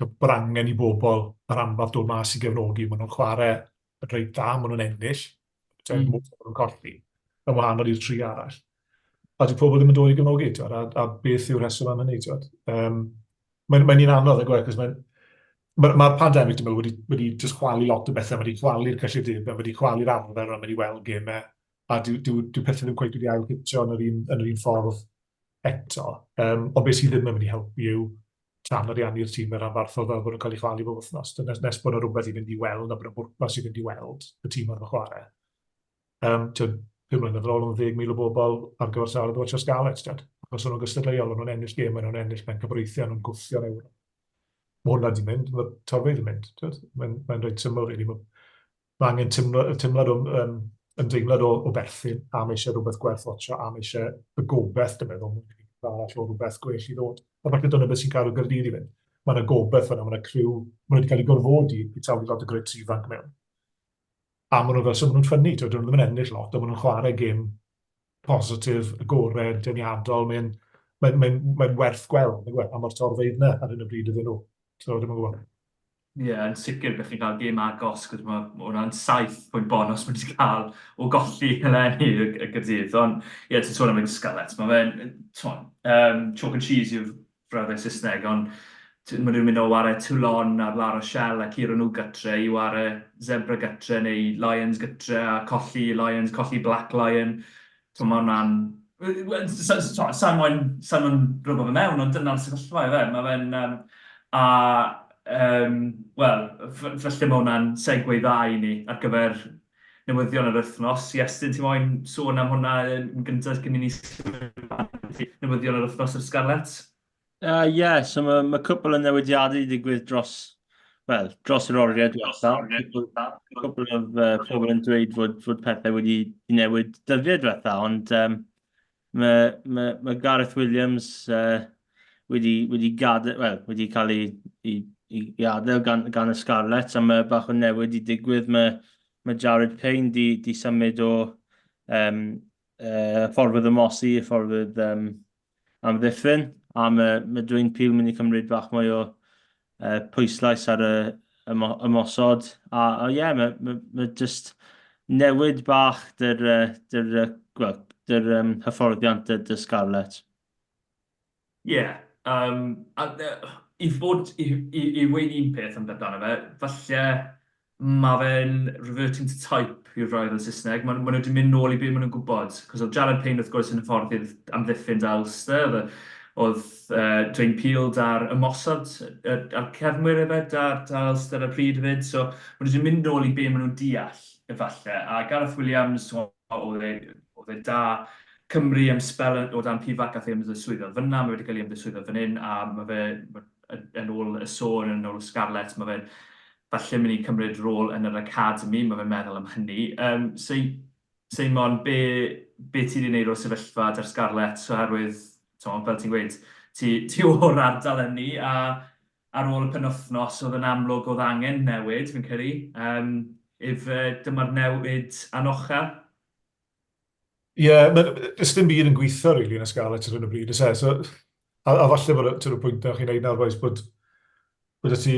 E: bod angen i bobl y rhanbarth dod mas i gefnogi, maen nhw'n chwarae yn reit dda, maen nhw'n ennill, mm. maen nhw'n colli, yn wahanol i'r tri arall. A di pobl ddim yn dod i gefnogi, tibod, a, a beth yw'r rheswm am hynny, tibod. Um, mae'n mae un anodd, yn gweud, mae'n Mae'r ma pandemig, dwi'n meddwl, wedi, wedi just chwalu lot o bethau. Mae wedi chwalu'r cyllideb, mae wedi chwalu'r arfer, mae wedi weld gemau, a dyw, dyw, dyw pethau ddim cweit wedi ail-hitio yn yr un, yn yr un ffordd eto. Um, ond beth sydd ddim yn mynd i helpu yw tan ariannu'r tîm yr rhanbarthol fel bod nhw'n cael ei chwalu bob wythnos. Nes, nes bod yna rhywbeth i fynd i weld a bod yna bwrpas i fynd i weld y tîm ar y chwarae. Um, tyd, 5 mlynedd yn ôl, oedd 10,000 o bobl ar gyfer safle i watcho Scarlets, tyd. Achos o'n nhw'n gystadleuol, o'n nhw'n ennill gêm, o'n nhw'n ennill pencampwriaethau, o'n nhw'n gwthio'n Ewrop. Mae hwnna di mynd, mae torfeydd yn mynd. Mae'n mae reit syml, really. Mae, mae angen teimlo, teimlad o, um, ymdeimlad o, o berthyn, a mae eisiau rhywbeth gwerth watcho, a mae eisiau y gobeith, dwi'n meddwl, arall o rhywbeth gwell i ddod. A falle dyna beth sy'n cadw Gaerdydd i fynd. Mae yna gobeith fyna, mae yna criw, mae nhw wedi cael eu gorfodi i taflu lot o grits ifanc mewn. A maen nhw fel, so maen nhw'n ffynnu, dyn nhw ddim yn ennill lot, ond maen nhw'n chwarae gêm positif, agored, deniadol, mae'n mae, mae, mae werth gweld, a mae'r torfeydd yna ar hyn o bryd iddyn nhw. So, ddim yn gwybod.
C: Ie, yeah, yn sicr bych chi'n cael gêm agos, cos mae hwnna'n 7 pwynt bonus mae wedi cael o golli eleni y, y Gaerdydd. Ond, ie, yeah, ti'n sôn am y Scarlets, mae fe'n, ti'n um, chalk and cheese yw'r brawddeg Saesneg, ond maen nhw'n mynd o ware Toulon a'r La Rochelle a curo nhw gytre i ware Zebre gytre neu Lions gytre a colli Lions, colli Black Lion. So mae hwnna'n... Sa'n moyn, sa'n moyn rwbo fe mewn, ond dyna'r sefyllfa i fe. Mae fe'n... Um, a, um, wel, falle mae hwnna'n segue dda i ni ar gyfer newyddion yr wythnos. Iestyn, ti moyn sôn am hwnna yn gyntaf cyn i ni symud newyddion yr wythnos i'r Scarlets?
D: Ie, uh, yeah, so mae ma cwpl o newidiadau wedi digwydd dros, well, dros yr oriau diwethaf. Cwpl o uh, pobl yn dweud fod, fod pethau wedi newid dyddiau diwethaf, ond um, mae, mae, mae Gareth Williams uh, wedi, wedi, gadael, well, wedi cael ei, ei, ei, ei adael gan, gan y Scarlets, a mae bach o newid i digwydd. Mae, mae Jared Payne di, di symud o um, uh, ffordd ymosi i ffordd um, amddiffyn, a mae, mae Dwayne Peel mynd i cymryd bach mwy o uh, pwyslais ar y ymosod. A, a ie, yeah, mae, mae, mae just newid bach dy'r, dy'r, well, dy'r um, hyfforddiant dy, dy Scarlets.
C: Ie, yeah, um, a, i fod, i, i, i weud un peth amdano fe, falle mae fe'n reverting to type yw'r frawddeg yn Saesneg. Maen, maen nhw wedi mynd nôl i be maen nhw'n gwybod. Cos oedd Jared Payne wrth gwrs yn hyfforddi'r amddiffyn da Ulster. Oedd, oedd uh, Dwayne Peel da'r ymosod uh, a'r cefnwyr hefyd da'r, da Ulster ar y pryd hefyd. So maen nhw wedi mynd nôl i be maen nhw'n deall efallai. A Gareth Williams, oedd e, oedd e da Cymru am sbel o dan Pivac, gath ei ymddiswyddo fyna, mae wedi cael ei ymddiswyddo fan hyn, a mae fe, yn ôl y sôn, yn ôl y Scarlets, mae fe'n falle mynd i cymryd rôl yn yr academy, mae fe'n meddwl am hynny. Um, so, Seimon, be, be ti wedi gwneud o'r sefyllfa da'r Scarlets, oherwydd, to, fel ti'n gweud, ti, ti o'r ardal hynny, a ar ôl y penwythnos oedd yn amlwg oedd angen newid, fi'n credu. Um, if, dyma'r newid anochel.
E: Ie, yeah, does dim byd yn gweithio, really, yn y Scarlets ar hyn o bryd, oes e? So, a, a falle bod y pwynt na chi'n neud nawr, boys, bod, bod y ti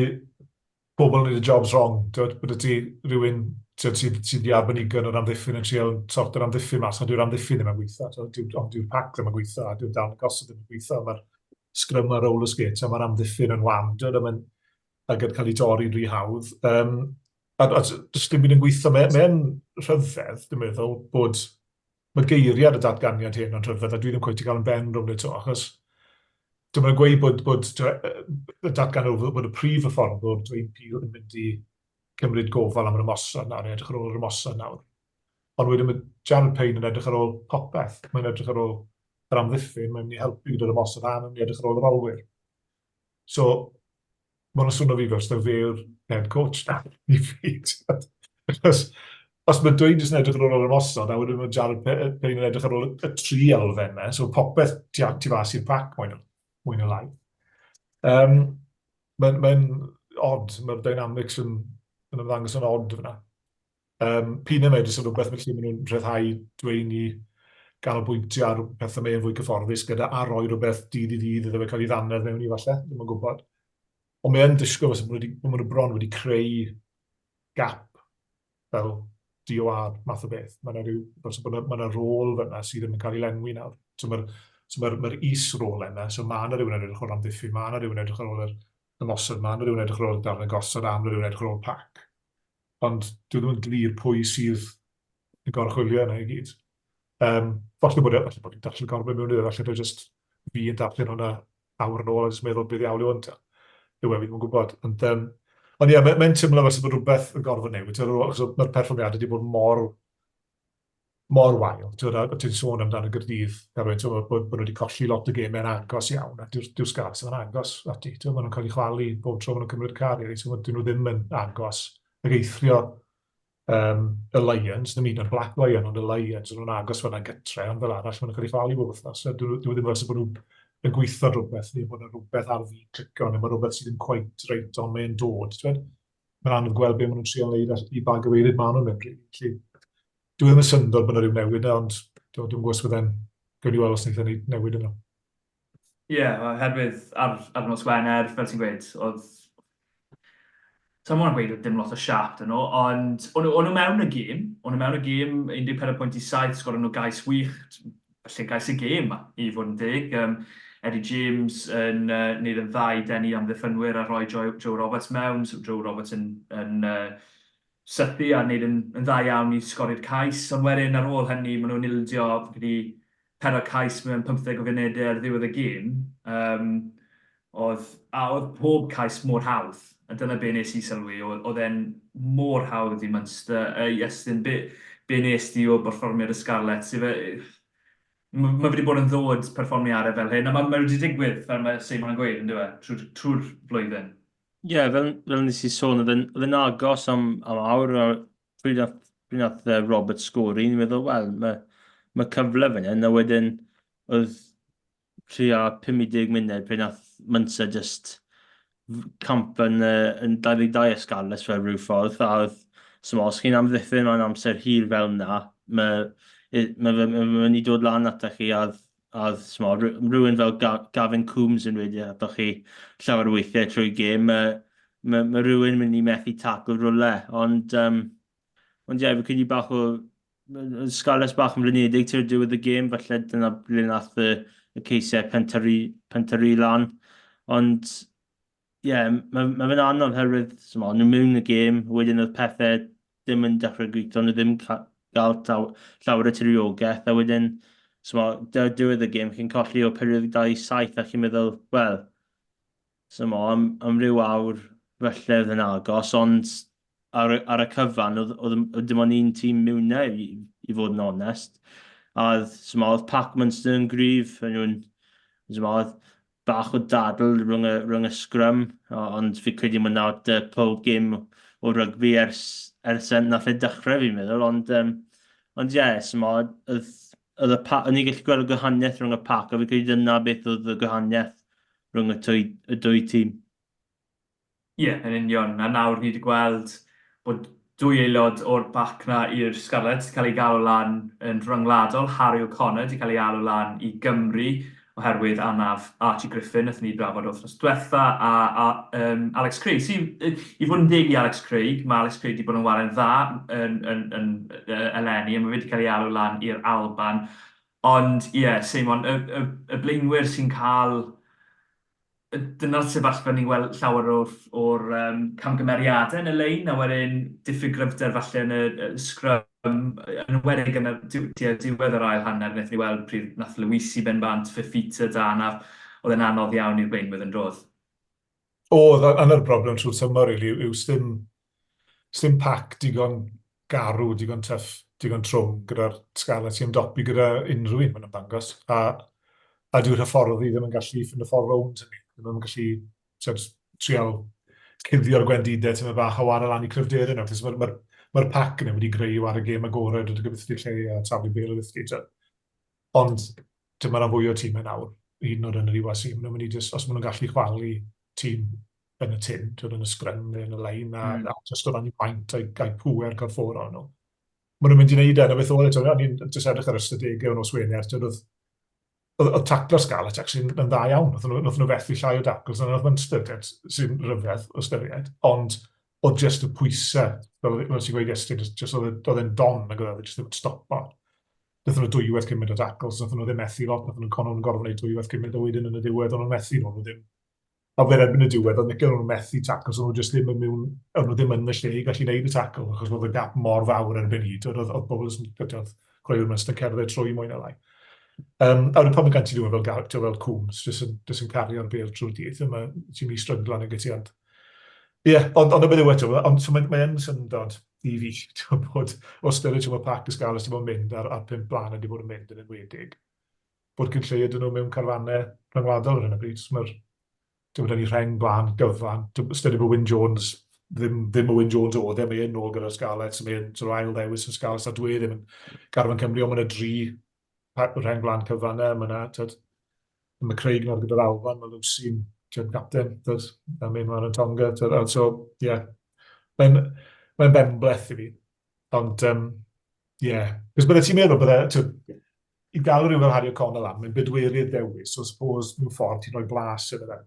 E: pobl yn neud y jobs wrong, twyd, bod y ti rhywun twyd, sydd, sydd wedi arbenigo yn yr amddiffyn yn trial sort yr amddiffyn mas, ond dyw'r amddiffyn ddim yn gweithio, twyd, dyw, ond dyw'r pac ddim yn gweithio, a dyw'r darn gosod ddim yn gweithio, mae'r sgrym ar roller skates, a mae'r amddiffyn yn wan, twyd, a mae'n ac yn cael ei dorri'n rhy hawdd. Um, a, a does dim byd yn gweithio. Mae'n mae rhyfedd, dwi'n meddwl, bod mae geiriad y datganiad hyn yn rhyfedd, a dwi ddim cweit i gael yn ben rownd eto, achos dwi'n meddwl gweud bod, bod y datganiad bod y prif hyfforddwr, Dwayne Peel, yn mynd i cymryd gofal am yr ymosod nawr, yn edrych ar ôl yr ymosod nawr. Ond wedyn mae Jared Payne yn edrych ar ôl popeth. Mae'n edrych ar ôl yr amddiffyn, mae'n mynd i helpu gyda'r ymosod a mae'n mynd i edrych ar ôl yr olwyr. So, mae'n swnio fi fel fe yw'r head coach na i fi. Achos, os mae dweud jyst yn edrych ar ôl yr ymosod, a wedyn mae Jared Payne yn edrych ar ôl y tri elfennau, so popeth tu, tu fas i'r pac mwy na, mwy na lai. Um, Mae'n mae odd, mae'r dynamics yn, yn ymddangos yn odd fyna. Um, p'un ai mae jyst yn rhywbeth lle maen nhw'n rhyddhau Dwayne i ganolbwyntio ar pethau mae'n fwy cyfforddus gyda a rhoi rhywbeth dydd i ddydd iddo fe cael ei ddannedd mewn i falle, ddim yn gwybod. Ond mae yn disgwyl fysa bod nhw, nhw bron wedi creu gap fel DOR math o beth. Mae yna rhyw, fel bod yna, mae yna rôl fyna sydd ddim yn cael ei lenwi nawr. So mae'r so mae'r mae is-rôl yna, so mae yna rhywun yn edrych ar ôl amddiffyn, mae yna rhywun yn edrych ar ôl yr ymosod, mae yna rhywun yn edrych ar ôl y darn y gosod, a mae yna rhywun yn edrych ar ôl pac. Ond dwi ddim yn glir pwy sydd yn goruchwylio yna i gyd. Um, falle bod, e, falle bod fi'n darllen gormod mewn iddo, falle bod just fi yn darllen hwnna awr yn ôl a jyst meddwl beth iawn yw hwn ta. Yw e, fi ddim yn gwybod. Ond, um, ond ie, mae'n mae teimlo fel bod rhywbeth yn gorfod newid, achos mae'r perfformiadau wedi bod mor mor wael. Ti'n gwbod, ti'n sôn amdano Gaerdydd, Carwyn, ti'n gwbod, bod, bod nhw wedi colli lot o gemau'n agos iawn, a dyw'r dyw Scarlets ddim yn agos ati. Ti'n gwbod, maen nhw'n cael eu chwalu bob tro maen nhw'n cymryd y car, ti'n gwbod, dyn nhw ddim yn agos. Ac eithrio um, y Lions, ddim un o'r Black Lion, ond y Lions, yn nhw'n agos fyna gytre, ond fel arall, maen nhw'n cael eu chwalu bob wythnos. So, dyn nhw ddim fel bod nhw yn gweithio rhywbeth, neu bod yna rhywbeth ar fi clicio, neu mae rhywbeth sydd yn quite reit, ond mae'n dod. Ti'n gwbod? Mae'n anodd gweld beth maen nhw'n trio wneud i ba gyfeiriad maen nhw'n mynd. Felly, dwi ddim yn syndod bod yna rhyw newid yna, ond dwi'n gwybod os fydde'n gawn ni weld os wnaethon ni newid yna.
C: Ie, yeah, oherwydd ar, ar nos Wener, fel ti'n gweud, oedd... Sa'n mwyn gweud oedd dim lot o siap dyn nhw, ond o'n nhw, nhw mewn y gêm, o'n nhw mewn y gêm, 14.7, sgoron nhw gais wych, felly gais y gêm, i fod yn deg. Um, Eddie James yn uh, neud yn dda i denu amddiffynwyr a rhoi Joe, Joe Roberts mewn, so Joe Roberts yn, yn uh, sythu a wneud yn, yn dda iawn i sgori'r cais, ond wedyn ar ôl hynny maen nhw'n ildio gyda pedwar cais mewn 15 o funudau ar ddiwedd y gêm. Um, oedd, a oedd pob cais mor hawdd, a dyna be nes i sylwi, oedd, oedd e'n mor hawdd i Munster. Uh, Iestyn, be, be nes di o berfformiad y Scarlets? Ife, mae ma wedi bod yn ddod perfformiadau fel hyn, a mae ma wedi digwydd, fel mae Seimon yn gweud, yn dweud, trwy'r trwy flwyddyn.
D: Ie, yeah, fel, fel nes i sôn, oedd e'n agos am, am awr, a pryd nath, pryd nath uh, Robert sgori, ni'n meddwl, wel, mae, mae cyfle fan hyn, a wedyn oedd tua 50 munud pryd nath Munster just camp yn, uh, yn 22 y Scarlets fel rhyw ffordd, a oedd, so os chi'n amddiffyn mewn amser hir fel yna, mae ma, ma, ma, ma mynd i dod lan ata chi, a A s'mo, rhywun fel Gavin Coombs yn wedi ato chi llawer o weithiau trwy gêm, mae, mae, mae rhywun mynd i methu tacl rhywle. Ond, um, ond ie, yeah, fi credu bach o... Scarlets bach yn flinedig tu'r diwedd y gêm, falle dyna ble nath y, y ceisiau pentyrru, pentyrru lan. Ond ie, yeah, mae ma fe'n anodd herwydd, s'mo, nhw mewn y gêm, wedyn oedd pethau ddim yn dechrau gweithio, nhw ddim gael taw, llawer o tiriogaeth, a wedyn, s'mo, diwedd y gêm, chi'n colli o 42-7 a chi'n meddwl, wel, s'mo, am, am ryw awr, felly oedd yn agos, ond ar, ar y cyfan, oedd, oedd, oedd dim ond un tîm mewn e, i, i fod yn onest. A oedd, s'mo, oedd Pac Munster yn gryf, yn nhw'n, s'mo, oedd bach o dadl rhwng y, rhwng y sgrym, ond fi credu mae nawr dy pob gêm o rygbi ers, ers nath e dechrau fi'n meddwl, ond, um, ond ie, yeah, so oedd, oedd y pa, o'n i'n gallu gweld y gwahaniaeth rhwng y pac, a fi credu dyna beth oedd y gwahaniaeth rhwng y, twy, y dwy tîm.
C: Ie, yn union. A nawr ni wedi gweld bod dwy aelod o'r bac 'na i'r Scarlets 'di cael eu galw lan yn rhyngwladol. Harry O'Connor 'di cael ei alw lan i Gymru oherwydd anaf Archie Griffin, wnaethon ni drafod wythnos diwetha, a, a um, Alex Craig. Sy'n, i fod yn deg i Alex Craig, mae Alex Craig wedi bod yn ware'n dda yn, yn, yn, yn eleni, a mae fe wedi cael ei alw lan i'r Alban. Ond ie, yeah, Seimon, y, y, y blaenwyr sy'n cael dyna'r sefyllfa ni'n gweld llawer o'r, or, um, camgymeriadau yn y lein, a wedyn diffyg gryfder falle yn y, y sgrym, yn enwedig yn y diwedd yr ail hanner, wnaethon ni weld pryd nath Lewisi ben bant, Fifita da anaf, oedd e'n anodd iawn i'r blaenwyr yn rodd.
E: Oedd, a 'na'r broblem trwy'r tymor rili, yw sdim, sdim pac digon garw, digon tyff, digon trwm gyda'r Scarlets i ymdopi gyda unrhyw un, mae'n ymddangos. A, a dyw'r hyfforddi ddim yn gallu ffindo ffordd rownd hynny. Ddim yn gallu tyd, trial cuddio'r gwendidau tyma bach a wara lan i cryfderau nhw. Mae'r ma, ma pac yna wedi greu i wara gêm agored wedi gyfythu lle a taflu bel o ddysgu. Ond dyma rhan fwy o tîmau nawr, hyd yn oed yn yr URC, maen nhw'n mynd i just, os maen nhw'n gallu chwalu tîm yn y tin, twyd, yn y sgrym neu yn y lein, a, a just o ran i faint a'i, a'i pŵer corfforol nhw. Maen nhw'n mynd i wneud e, na beth oedd e, o'n i'n jyst edrych ar ystadegau o'n nos Wener, twyd, oedd oedd taclo'r Scarlets actually yn dda iawn. Nath nhw, nath nhw fethu llai o dacles na nath Munster, sy'n rhyfedd o ystyried. Ond oedd just y pwysau, fel, fel ti'n gweud Iestyn, just, just oedd e'n don ac oedd e just ddim yn stopo. Nath nhw dwywaith cymaint o dacles, nath nhw ddim methu lot, nath nhw'n nhw'n gorfod gwneud dwywaith cymaint o wedyn yn y diwedd, ond nhw'n methu nhw, nhw ddim A wedyn erbyn y diwedd, oedd Nick nhw'n methu tackle, so nhw jyst ddim yn mewn, o'n nhw ddim yn y lle i gallu gwneud y tackle, achos oedd y gap mor fawr erbyn hyd, oedd, oedd bobl yn oedd chwaraewyr Munster yn cerdded trwy mwy na lai. A wedyn pan mae gen ti rhywun fel, fel Coombs, jyst yn, jyst yn cario'r bêl trwy'r dydd, yma, ti'n mynd i stryglo nag ti, ond... Ie, yeah, ond, ond y beth yw eto, ond so mae'n mae yn syndod i fi, ti'n bod, o ystyried ti'n bod Pac y Scarlets ti'n bod yn mynd a'r, a'r pump blaen wedi bod yn mynd yn enwedig, bod cyn lleied nhw mewn carfannau rhyngwladol ar hyn o bryd. Mae'r dwi'n meddwl ni rheng blaen gyfan. Ystyried bod Wyn Jones ddim, ddim y Wyn Jones oedd e, mae e'n nôl gyda'r Scarlets, mae e'n sort of ail ddewis y Scarlets, a dwi e ddim yn garfan Cymru, ond mae yna dri rheng blaen cyfan e, mae yna, tyd, mae Craig nawr gyda'r Alban, mae Lucy'n tyd, captain, tyd, a mae'n mlaen yn Tonga, tyd, so, ie, yeah. mae'n mae benbleth i fi. Ond, um, ie, yeah. Cos bydde ti'n meddwl, bydde, tyd, i gael rhywun fel Harry O'Connell lan, mae'n bedwerydd dewis, so suppose mewn ffordd ti'n rhoi blas iddo fe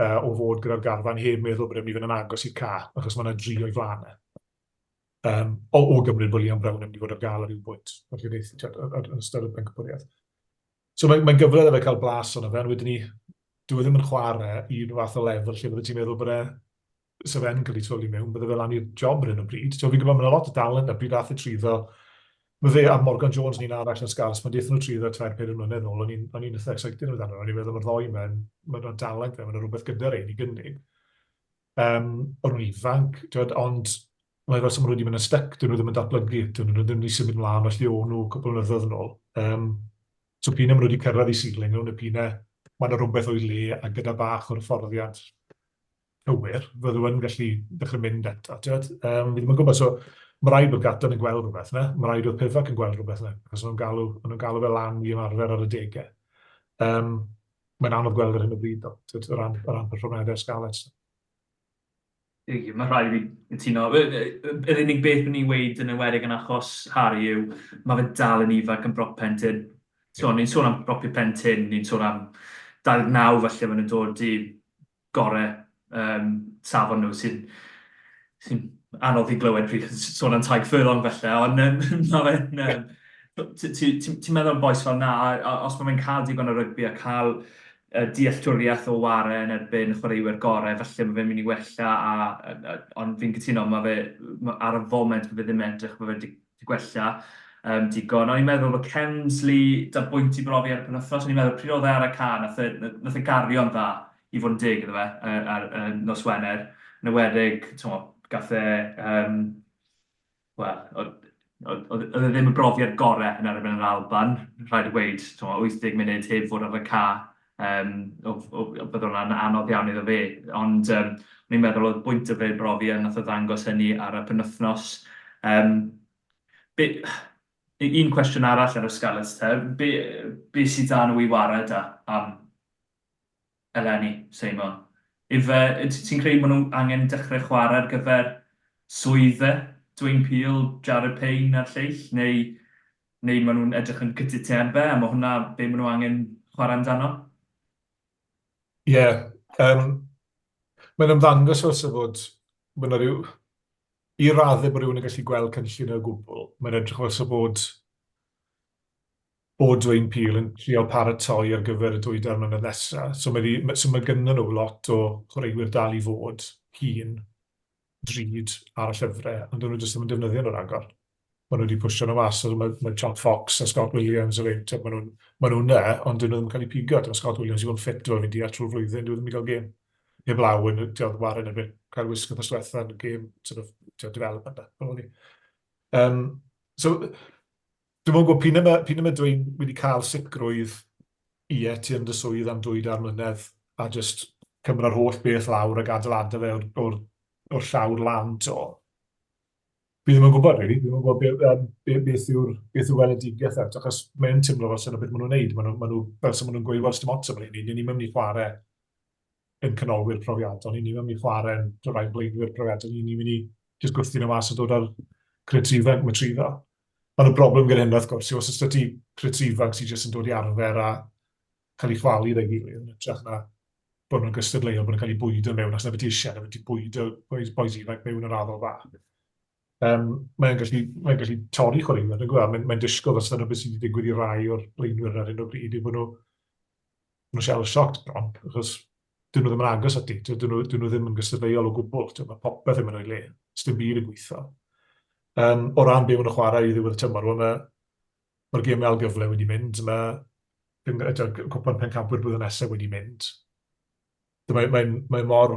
E: uh, o fod gyda'r garfan heb meddwl bod e'n mynd i fynd yn agos i'r ca, achos mae yna dri o'i flaen e. Um, o, o gymryd bod Liam Brown yn mynd i fod ar gael ar ryw bwynt, felly wneith, yn ystod y bencampwriaeth. So mae'n mae gyfle iddo fe cael blas ono fe, ond wedyn ni, dyw e ddim yn chwarae i unrhyw fath o lefel lle bydde ti'n meddwl bod e sa fe'n cael ei twlu mewn, bydde fe lan i'r job ar hyn o bryd. So, fi'n gwybod, mae'n lot o dalent a pryd ath e trwyddo. Mae fe a Morgan Jones yn un arall yn Scarlets, pan daethon nhw trwyddo tair, pedair mlynedd nôl, o'n i'n o'n i'n eitha excited amdano. O'n i'n meddwl mae'r ddoi yma, mae'n yna dalent fe, mae'n rhywbeth gyda rhain i gynnig. Um, o'n nhw'n ifanc, twyd, ond mae fel sy'n nhw wedi mynd yn stuck, dyn nhw ddim yn datblygu, dyn nhw ddim wedi symud mlaen felly o'n nhw cwpl o flynyddoedd yn ôl. Um, so p'un a maen nhw wedi cyrraedd i ceiling nhw, neu p'un a mae yna rhywbeth o'i le a gyda bach o'r hyfforddiant cywir, fydden nhw yn gallu dechrau mynd eto. Ti'n um, fi ddim yn gwybod, so mae rhaid bod Gatland yn gweld rhywbeth yna, mae rhaid bod Pivac yn gweld rhywbeth yna, achos maen nhw'n galw, maen nhw'n galw fe lan i ymarfer ar y degau. Um, mae'n anodd gweld ar hyn o bryd, ddo, tyd, o ran, o ran perfformiadau'r Scarlets.
C: Mae rhaid i fi cytuno. Yr unig beth byddwn ni'n weud yn enwedig yn achos Harry yw mae fe dal yn ifanc yn brop pen tynn. So, ni'n sôn am bropiau pen tynn, ni'n sôn am 29 falle maen nhw'n dod i gorau um, safon nhw sy'n sy anodd i glywed pryd chi'n sôn am Tadhg Furlong falle, ond um, mae fe'n... Um, ti'n ti, ti, ti meddwl am bois fel na, a, a os mae fe'n cael digon o rygbi a cael uh, dealltwriaeth o ware yn erbyn chwaraewyr gorau, falle mae fe'n mynd i wella, a, a, a, ond fi'n cytuno, mae fe, ma, ar y foment, mae fe ddim yn edrych, mae fe wedi gwella um, digon. O'n i'n meddwl bod Kemsley 'da bwynt i brofi ar y penwythnos, o'n i'n meddwl pryd oedd e ar y ca, nath e, nath e gario'n dda i fod yn deg iddo fe ar, ar nos Wener. Yn enwedig, t'mo, gath e, um, wel, oedd e ddim y brofiad gorau yn erbyn yr Alban, rhaid i weud, t'mo, 80 munud heb fod ar y ca, um, bydd hwnna'n anodd iawn iddo fe. Ond um, o'n i'n meddwl oedd bwynt y fe brofi a nath o ddangos hynny ar y penwythnos. Um, be, un cwestiwn arall ar y Scarlets te, be, be sydd da nhw i ware da am eleni, Seimon? Ife, ti'n credu maen nhw angen dechrau chwarae ar gyfer swydd e, Dwayne Peel, Jared Payne a'r lleill, neu neu maen nhw'n edrych yn cytundebau a mae hwnna be maen nhw angen chwarae amdano?
E: Ie, yeah, um, mae'n ymddangos fel sef fod, mae yna rhyw, i raddau bod rhywun yn gallu gweld cynllun o gwbl, mae'n edrych fel sef bod bod Dwayne Peel yn trial paratoi ar gyfer y dwy dair mlynedd nesaf. So mae, so mae gynnon nhw lot o chwaraewyr dal i fod hŷn drud ar y llyfrau, ond dyn nhw jyst ddim yn defnyddio nhw ragor. Maen nhw wedi pwsio nhw mas, so mae, mae John Fox a Scott Williams, a fein, maen nhw'n ma nhw na, ond dyn nhw ddim yn cael eu pigo. Dyma Scott Williams i fod yn ffit, dwi'n fi'n deall trwy'r flwyddyn, dwi ddim yn cael gêm. Heblaw yn, ti'n waren erbyn cael wisg wythnos diwetha yn gêm sort of, ti'n development. Fel o'n i. Um, so, Dwi'm yn gwybod, p'un a p'un a ma' Dwayne wedi cael sicrwydd, ie, ti yn dy swydd am dwy dair mlynedd, a jyst cymra'r holl beth lawr ac adeiladu fe o'r, o'r, o'r llawr lan 'to. Fi ddim yn gwybod, really. Fi ddim yn gwybod be, um, be, beth yw'r beth yw'r weledigaeth eto, achos mae'n teimlo fel sy'n beth maen nhw'n neud. Maen nhw, maen nhw, fel sy'n maen nhw'n gweud, wel, sdim ots am hynny, ni ni'n mynd i chwarae. Ein canolwyr profiadol ni, ni'n mynd i chwarae'n rhai blaenwyr profiadol ni, ni'n mynd i jyst gwthio nhw mas a dod ar crits ifanc mae trwyddo. Ond y broblem gyda hyn, wrth gwrs, yw os oes ti crits ifanc sydd jyst yn dod i arfer a cael ei chwalu gyda'i gilydd, yn hytrach na bod nhw'n gystadleuol, bod nhw'n cael eu bwydo mewn, achos 'na beth ti eisiau, 'na beth ti'n bwydo bois, bois ifanc mewn yn raddol fach. Um, mae'n gallu, mae'n gallu torri chwaraewyr, yn gwybod, mae'n mae disgwyl os dyna beth sydd wedi digwydd i rai o'r blaenwyr ar hyn o bryd, yw bod nhw nhw shell-shocked bron, achos dyn nhw ddim yn agos ati, dyn nhw, dyn nhw ddim yn gystadleuol o gwbl, mae popeth yn mynd o'i le, dim byd yn gweithio. Um, o ran be maen nhw'n chwarae i ddiwedd y tymor, wel, mae, mae'r gêm ail gyfle wedi mynd, mae cwpan pencampwyr blwyddyn nesaf wedi mynd. Mae'n mae, mae mor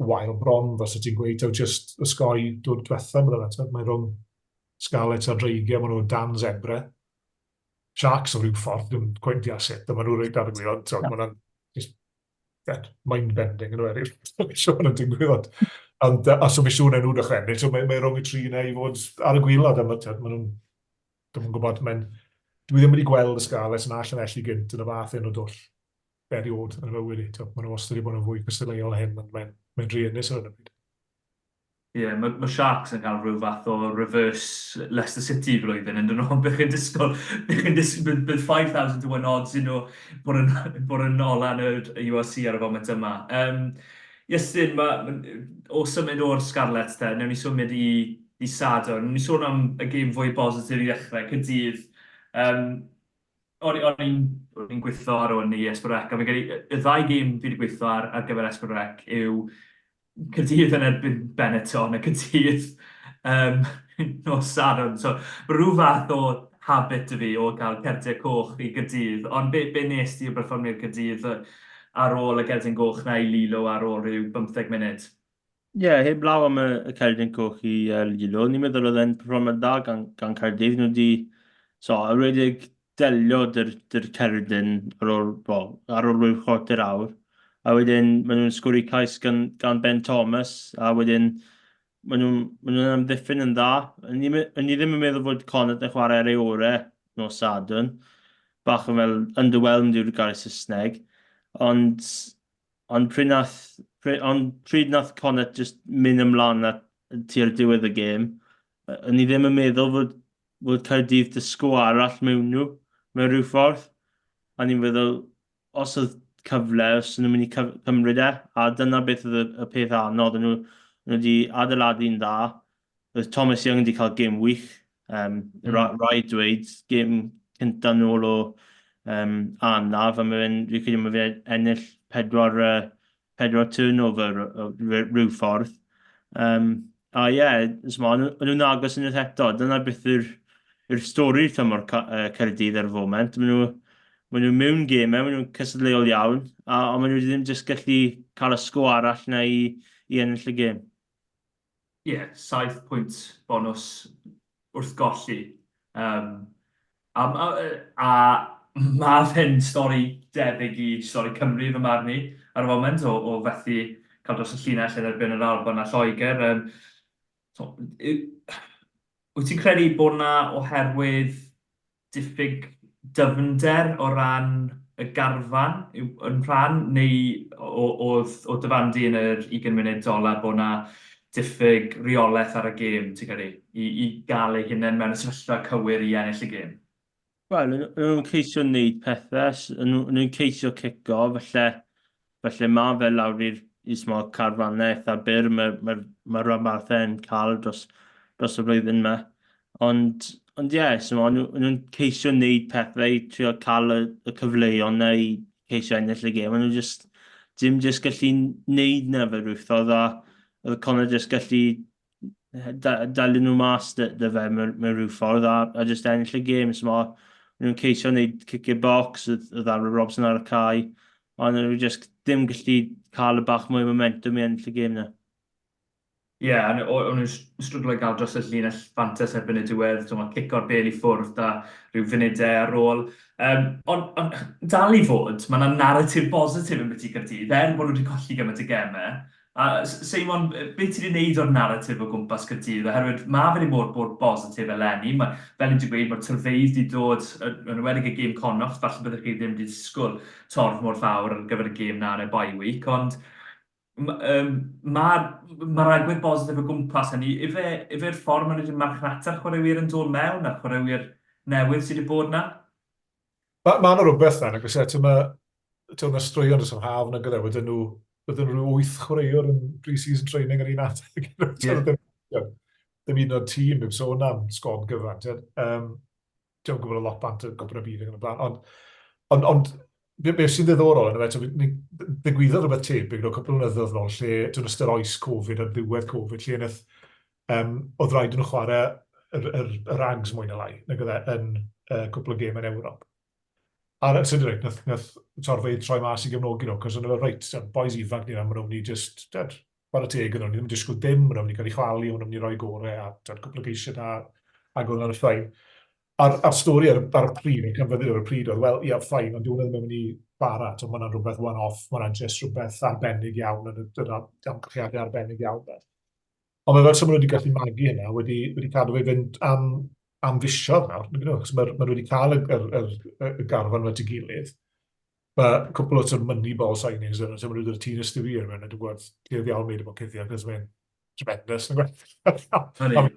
E: wael bron, fel ti'n gweud, taw just osgoi dod diwetha, mae'n rhwng Scarlets a Dreigiau, maen nhw dan Zebre. Sharks o ryw ffordd, dwi'n cweit deall sut, ond maen nhw reit ar y gwylod, so, yeah. Maen just mind-bending yn oer, dwi'n siŵr maen nhw'n digwydd, ond, ond a so mi siŵr na nhw'n dechrau ennill, so mae, mae rhwng y tri yna i fod ar y gwylod, a maen nhw'n, dwi'n gwybod, mae'n, dwi ddim wedi gweld y Scarlets na Llanelli gynt yn y fath un o dwll erioed yn y fywyd i. Maen nhw wastad wedi bod yn fwy cystadleuol hyn, ond mae'n mae druenus ar hyn o bryd.
C: Ie, yeah, mae, mae Sharks yn cael rhyw fath o reverse Leicester City flwyddyn yn dyn nhw, bych chi'n disgwyl, bych chi'n disgwyl, bydd 5,000 to 1 odds i nhw bod yn, bod yn ola yn y URC ar y foment yma. Um, Iestyn, ma, o symud o'r Scarlets te, newn ni symud i, i Sadwrn. Newn ni sôn am y gêm fwy bositif i ddechrau, Caerdydd. Um, o'n i'n o'n i'n gweithio ar hwn i S4C, a fi'n credu y ddau gêm fi wedi gweithio ar ar gyfer S4C yw Caerdydd yn erbyn Benetton a Caerdydd um, nos Sadwrn. So, mae rhyw fath o habit 'da fi o gael cerdiau coch i Gaerdydd, ond be, be nes di o berfformiad Caerdydd ar ôl y gerdyn goch na i Lilo ar ôl rhyw 15 munud?
D: Ie, yeah, heb law am y, y cerdyn coch i uh, Lilo, ni'n meddwl oedd e'n perfformiad dda gan, gan Caerdydd. Nhw wedi, so, arwedig delio dy'r, dy'r cerdyn ar ôl, well, ar ôl rhyw chwarter awr. A wedyn maen nhw'n sgwri cais gan, gan Ben Thomas, a wedyn maen nhw'n maen nhw amddiffyn yn dda. Ni, ni ddim yn meddwl fod Connacht yn chwarae ar ei orau nos Sadwrn. Bach yn fel underwhelmed yw'r gair Saesneg. Ond Ond pryd nath, ond pryd nath Connacht just mynd ymlaen at tua'r diwedd y gêm, o'n i ddim yn meddwl fod, fod Caerdydd 'da sgôr arall mewn nhw, mewn rhyw ffordd. A ni'n feddwl, os oedd cyfle, os nhw'n mynd i cymryd e, a dyna beth oedd y, y peth anodd, nhw, nhw wedi adeiladu'n dda. Oedd Thomas Young wedi cael gêm wych, um, mm. ra, rhaid dweud, gêm cynta nôl o um, anaf, a mae fe'n, fi'n credu mae fe'n ennill pedwar, uh, pedwar turnover rhyw ffordd. Um, a ie, yeah, o'n nhw'n agos unwaith eto. Dyna beth yw'r yw'r stori tymor Caerdydd ar y foment. Maen nhw, maen nhw mewn gemau, maen nhw'n cystadleuol iawn, a, ond maen nhw ddim jyst gallu cael y sgo arall na i, i ennill y gêm.
C: Ie, 7 pwynt bonws wrth golli. Um, a, a, a mae fe'n stori debyg i stori Cymru fy marn i ar y foment o, o fethu cael dros y llinell yn erbyn yr Alban a Lloegr. Um, so, wyt ti'n credu bod 'na oherwydd diffyg dyfnder o ran y garfan yw yn rhan, neu oedd o dyfandu yn yr ugain munud ola bod 'na diffyg reolaeth ar y gêm, ti'n credu, i i gael eu hunain mewn y sefyllfa cywir i ennill y gêm?
D: Wel, o'n nhw'n ceisio wneud pethau, o'n nhw'n ceisio cico, falle, falle mae fe lawr i'r i small carfannau eitha byr mae'r mae, mae rhanbarthau yn cael dros, dros y flwyddyn yma. Ond, ond ie, yeah, so, o'n nhw'n ceisio wneud pethau i trio cael y, y cyfleon na i ceisio ennill y gêm. O'n nhw just, dim just gallu wneud na fe rwythodd a oedd Connor just gallu dal nhw mas dy, dy fe mewn, mewn rhyw ffordd a, a just ennill y gêm. So ma, nhw'n ceisio wneud cic i'r box, oedd Aaron Robson ar y cae, ond nhw just ddim gallu cael y bach mwy o momentum i ennill y gêm na.
C: Ie, yeah, o'n nhw'n stryglo i gael dros y llinell fantes erbyn y diwedd, so mae cico'r bel i ffwrdd da rhyw funudau ar ôl. Um, ond on, dal i fod, mae yna narratif bositif yn byti Caerdydd, er bod nhw wedi colli gymaint o gemau. A Seimon, be ti wedi wneud o'r naratif o gwmpas Caerdydd? Oherwydd mae fe wedi bod bod bositif eleni. Mae, fel ni wedi gweud, mae'r tyrfeydd wedi dod, yn enwedig y gêm Connacht, falle byddwch chi ddim wedi disgwyl torf mor fawr ar gyfer y gêm na yn y bye week, ond Mae'r ma, ma agwedd bositif o gwmpas hynny. Ife, ife'r ffordd maen nhw wedi marchnata'r chwaraewyr yn dod mewn a'r chwaraewyr newydd sydd wedi bod 'na?
E: Mae ma yna rhywbeth na, nag oes e? Ti'n ma, ti'n ma straeon dros yr haf nag oedd e, wedyn nhw, wedyn nhw rhyw wyth chwaraewr yn pre-season training ar un adeg. Yeah. Dim, dim un o'r tîm, heb sôn am sgwad gyfan. Um, Dwi'n gwybod y lot bant y gwbl y byd ac yn y blaen, ond, ond, ond be, be sy'n ddiddorol yn y fe, ddigwyddodd rhywbeth tebyg nhw cwpl o flynyddoedd nôl, lle dwi'n ystod oes Covid ar ddiwedd Covid, lle wnaeth, um, oedd rhaid nhw chwarae yr, yr, yr rags mwy na lai, nag oedd e, yn uh, cwpl o gêm yn Ewrop. A sy'n dweud, nath, nath torfeydd troi mas i gefnogi nhw, cos o'n nhw fel, reit, boys ifanc ni, maen nhw'n mynd i just, dad, chwarae teg yn nhw, ni ddim yn disgwyl dim, maen nhw'n mynd i cael eu chwalu, maen nhw'n mynd i roi gorau, a dad, cwpl o geisiau da, ac oedd hwnna'n fine. A'r, a'r stori ar, ar y pryd, yn canfyddiad ar y pryd oedd, wel, ie, fine, ond dyw hwnna ddim yn mynd i bara, mae hwnna'n rhywbeth one-off, mae hwnna'n just rhywbeth arbennig iawn, yn y amgylchiadau arbennig iawn. Ond mae fel 'sa maen nhw wedi gallu magu hynna, wedi, wedi cadw fe fynd am, am fisoedd nawr, nag ydyn nhw? Achos mae, maen nhw wedi cael y, y, y, y garfan at ei gilydd. Mae cwpl o sort of money ball signings yn so maen nhw wedi dod â Tina Stewie mewn, a dwi'n gwybod lle ddiawl wneud efo cuddiad, cos mae'n tremendous, nag yw e?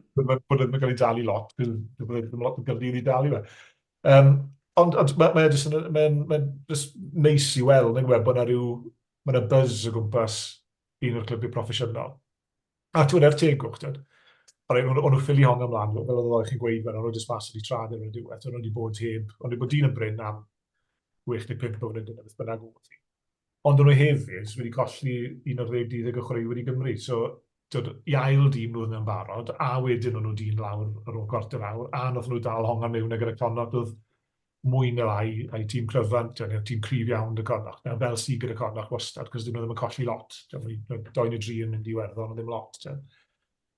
E: Bod e ddim yn cael ei dalu lot, cos bod e ddim lot yn Gaerdydd i dalu fe. Um, ond ond mae, mae e jyst yn, mae'n mae jyst neis i weld, nag yw e, bod yna rhyw, mae yna buzz o gwmpas un o'r clybiau proffesiynol. A ti'n er tegwch, ti'n O'n nhw ffili honno ymlaen, fel oedd y chi'n gweud, fel o'n nhw jyst mas wedi trad yn y diwedd, o'n nhw wedi bod heb, o'n nhw wedi bod dyn yn bryn am 6 neu 5 o flynyddoedd, neu beth bynnag oedd hi. Ond o'n nhw hefyd wedi colli un o'r ddeg duddeg o chwaraewyr i Gymru, so twyd, i ail dîm nhw oedd yn barod, a wedyn o'n nhw dyn lawr ar ôl cwarter awr, a nath nhw dal hongan mewn ag gyda Connacht oedd mwy na lai a'i tîm cryfan, ti'n tîm cryf iawn 'da Connacht, na fel sydd gyda Connacht wastad, cos dyn nhw ddim yn colli lot, ti'n doi neu dri yn mynd i Iwerddon, ond ddim lot. Ti'n.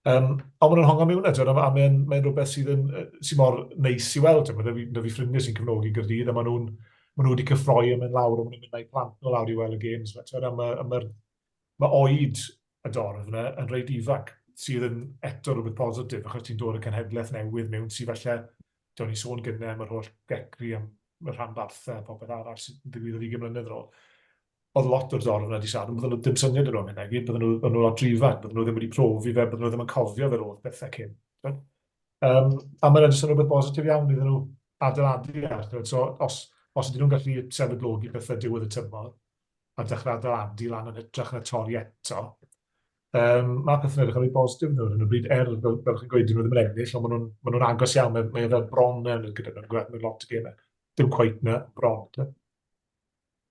E: Um, ond maen nhw'n hongo mewn eto, a mae'n mae rhywbeth sydd yn, sydd mor neis i weld. Mae 'da fi ffrindiau sy'n cefnogi Gaerdydd, a maen nhw'n maen nhw wedi cyffroi a mynd lawr, a maen nhw'n mynd â'u plant nhw lawr i weld y games. Ti'n, a mae, a mae, mae oed y dorf yna yn reit ifanc, sydd yn eto rhywbeth positif, achos ti'n dod y cenhedlaeth newydd mewn sydd falle Do'n i'n sôn gynnau am yr holl gecri am y rhanbarthau a popeth arall sy'n ddigwyddodd 20 mlynedd yn ôl. Oedd lot o'r dorf yna 'di siarad, bydden nhw dim syniad yn nhw am hynna i gyd, bydden nhw, nhw lot rhy ifanc, bydden nhw ddim wedi profi fe, bydden nhw ddim yn cofio fel oedd pethau cyn. Um, a mae'n jyst yn rhywbeth bositif iawn iddyn nhw adeiladu ar. So, os, os ydyn nhw'n gallu sefydlogi pethau diwedd y tymor, a dechrau adeiladu lan yn hytrach na torri eto, um, mae pethau'n edrych yn rhy bositif nhw ar hyn o bryd, er, fel, fel chi'n gweud, dyn nhw ddim yn ennill, ond maen nhw'n ma nhw agos iawn, mae, mae e fel bron mewn gyda nhw'n gweld mewn lot o gemau. Dim cweit na, bron. De.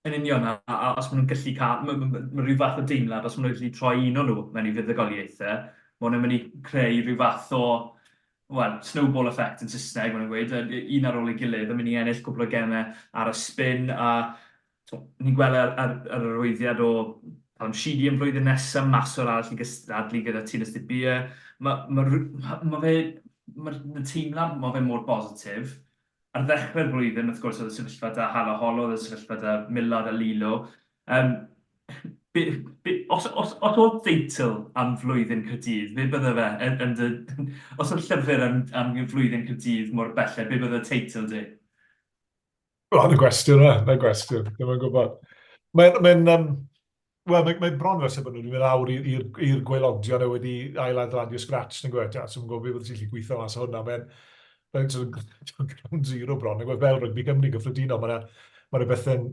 C: Yn union, a, a, a os maen nhw'n gallu cael, mae ma, ma, ma rhyw fath o deimlad, os maen nhw'n gallu troi un o'n nhw mewn i fuddugoliaethau, maen nhw'n mynd i creu rhyw fath o, wel, snowball effect yn Saesneg, maen nhw'n gweud, un ar ôl ei gilydd, yn mynd i ennill cwpl o gemau ar y spin, a ni'n gweld ar, ar, ar yr arwyddiad o Callum Sheedy yn flwyddyn nesaf, maswr arall i gystadlu gyda Tinus de Beer. Mae ma, ma, ma fe, mae'r ma teimlad, mae fe mor bositif. Ar ddechrau'r flwyddyn, wrth gwrs, oedd y sefyllfa da Halaholo, oedd y sefyllfa da Millard a Lilo. Um, be, be, os, os, os oedd deitl am flwyddyn Caerdydd, be bydde fe? Yn, yn dy, os oedd llyfr am, am flwyddyn Caerdydd mor belled, be bydde teitl di?
E: Wel, na gwestiwn yna, na gwestiwn, ddim yn gwybod. Mae'n, mae'n, um, wel, mae, mae bron fel bod nhw wedi mynd lawr i'r gwaelodion a wedi ail-adeiladu o scratch, yn gwybod, so yn gwybod beth sy'n gallu gweithio mas o hwnna. Mae'n, mae'n sort of ground zero bron, yn gwybod, fel rygbi Cymru gyffredinol, mae yna mae bethau'n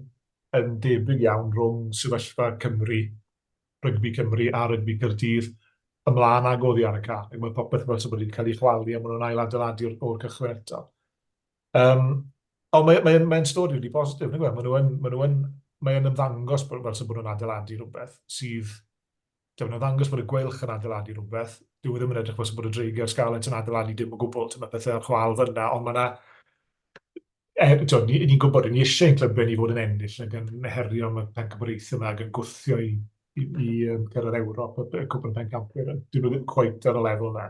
E: yn debyg iawn rhwng sefyllfa Cymru, rygbi Cymru a rygbi Caerdydd ymlaen ag oddi ar y cae. Mae popeth fel sy'n bod wedi cael ei chwalu a maen nhw'n ail-adeiladu o'r, or cychwyn eto. Um, ond mae'n mae, mae stori wedi positif, nag yw e? Maen nhw yn, maen nhw yn, mae'n ymddangos bod, fel sy'n bod nhw'n adeiladu rhywbeth sydd... Mae'n ymddangos bod y gweilch yn adeiladu rhywbeth. Dyw e ddim yn edrych fel sy'n bod y Dreigiau a'r Scarlets yn adeiladu dim o gwbl. Mae pethau ar chwal fyna, ond mae yna... Er, ni'n ni gwybod, ni eisiau ein clybiau ni fod yn ennill ac yn herio am y pencampwriaethau yma ac yn gwthio i, i, i um, cyrraedd Ewrop, y cwpl o pencampwyr. Dyn nhw ddim cweit ar y lefel yna.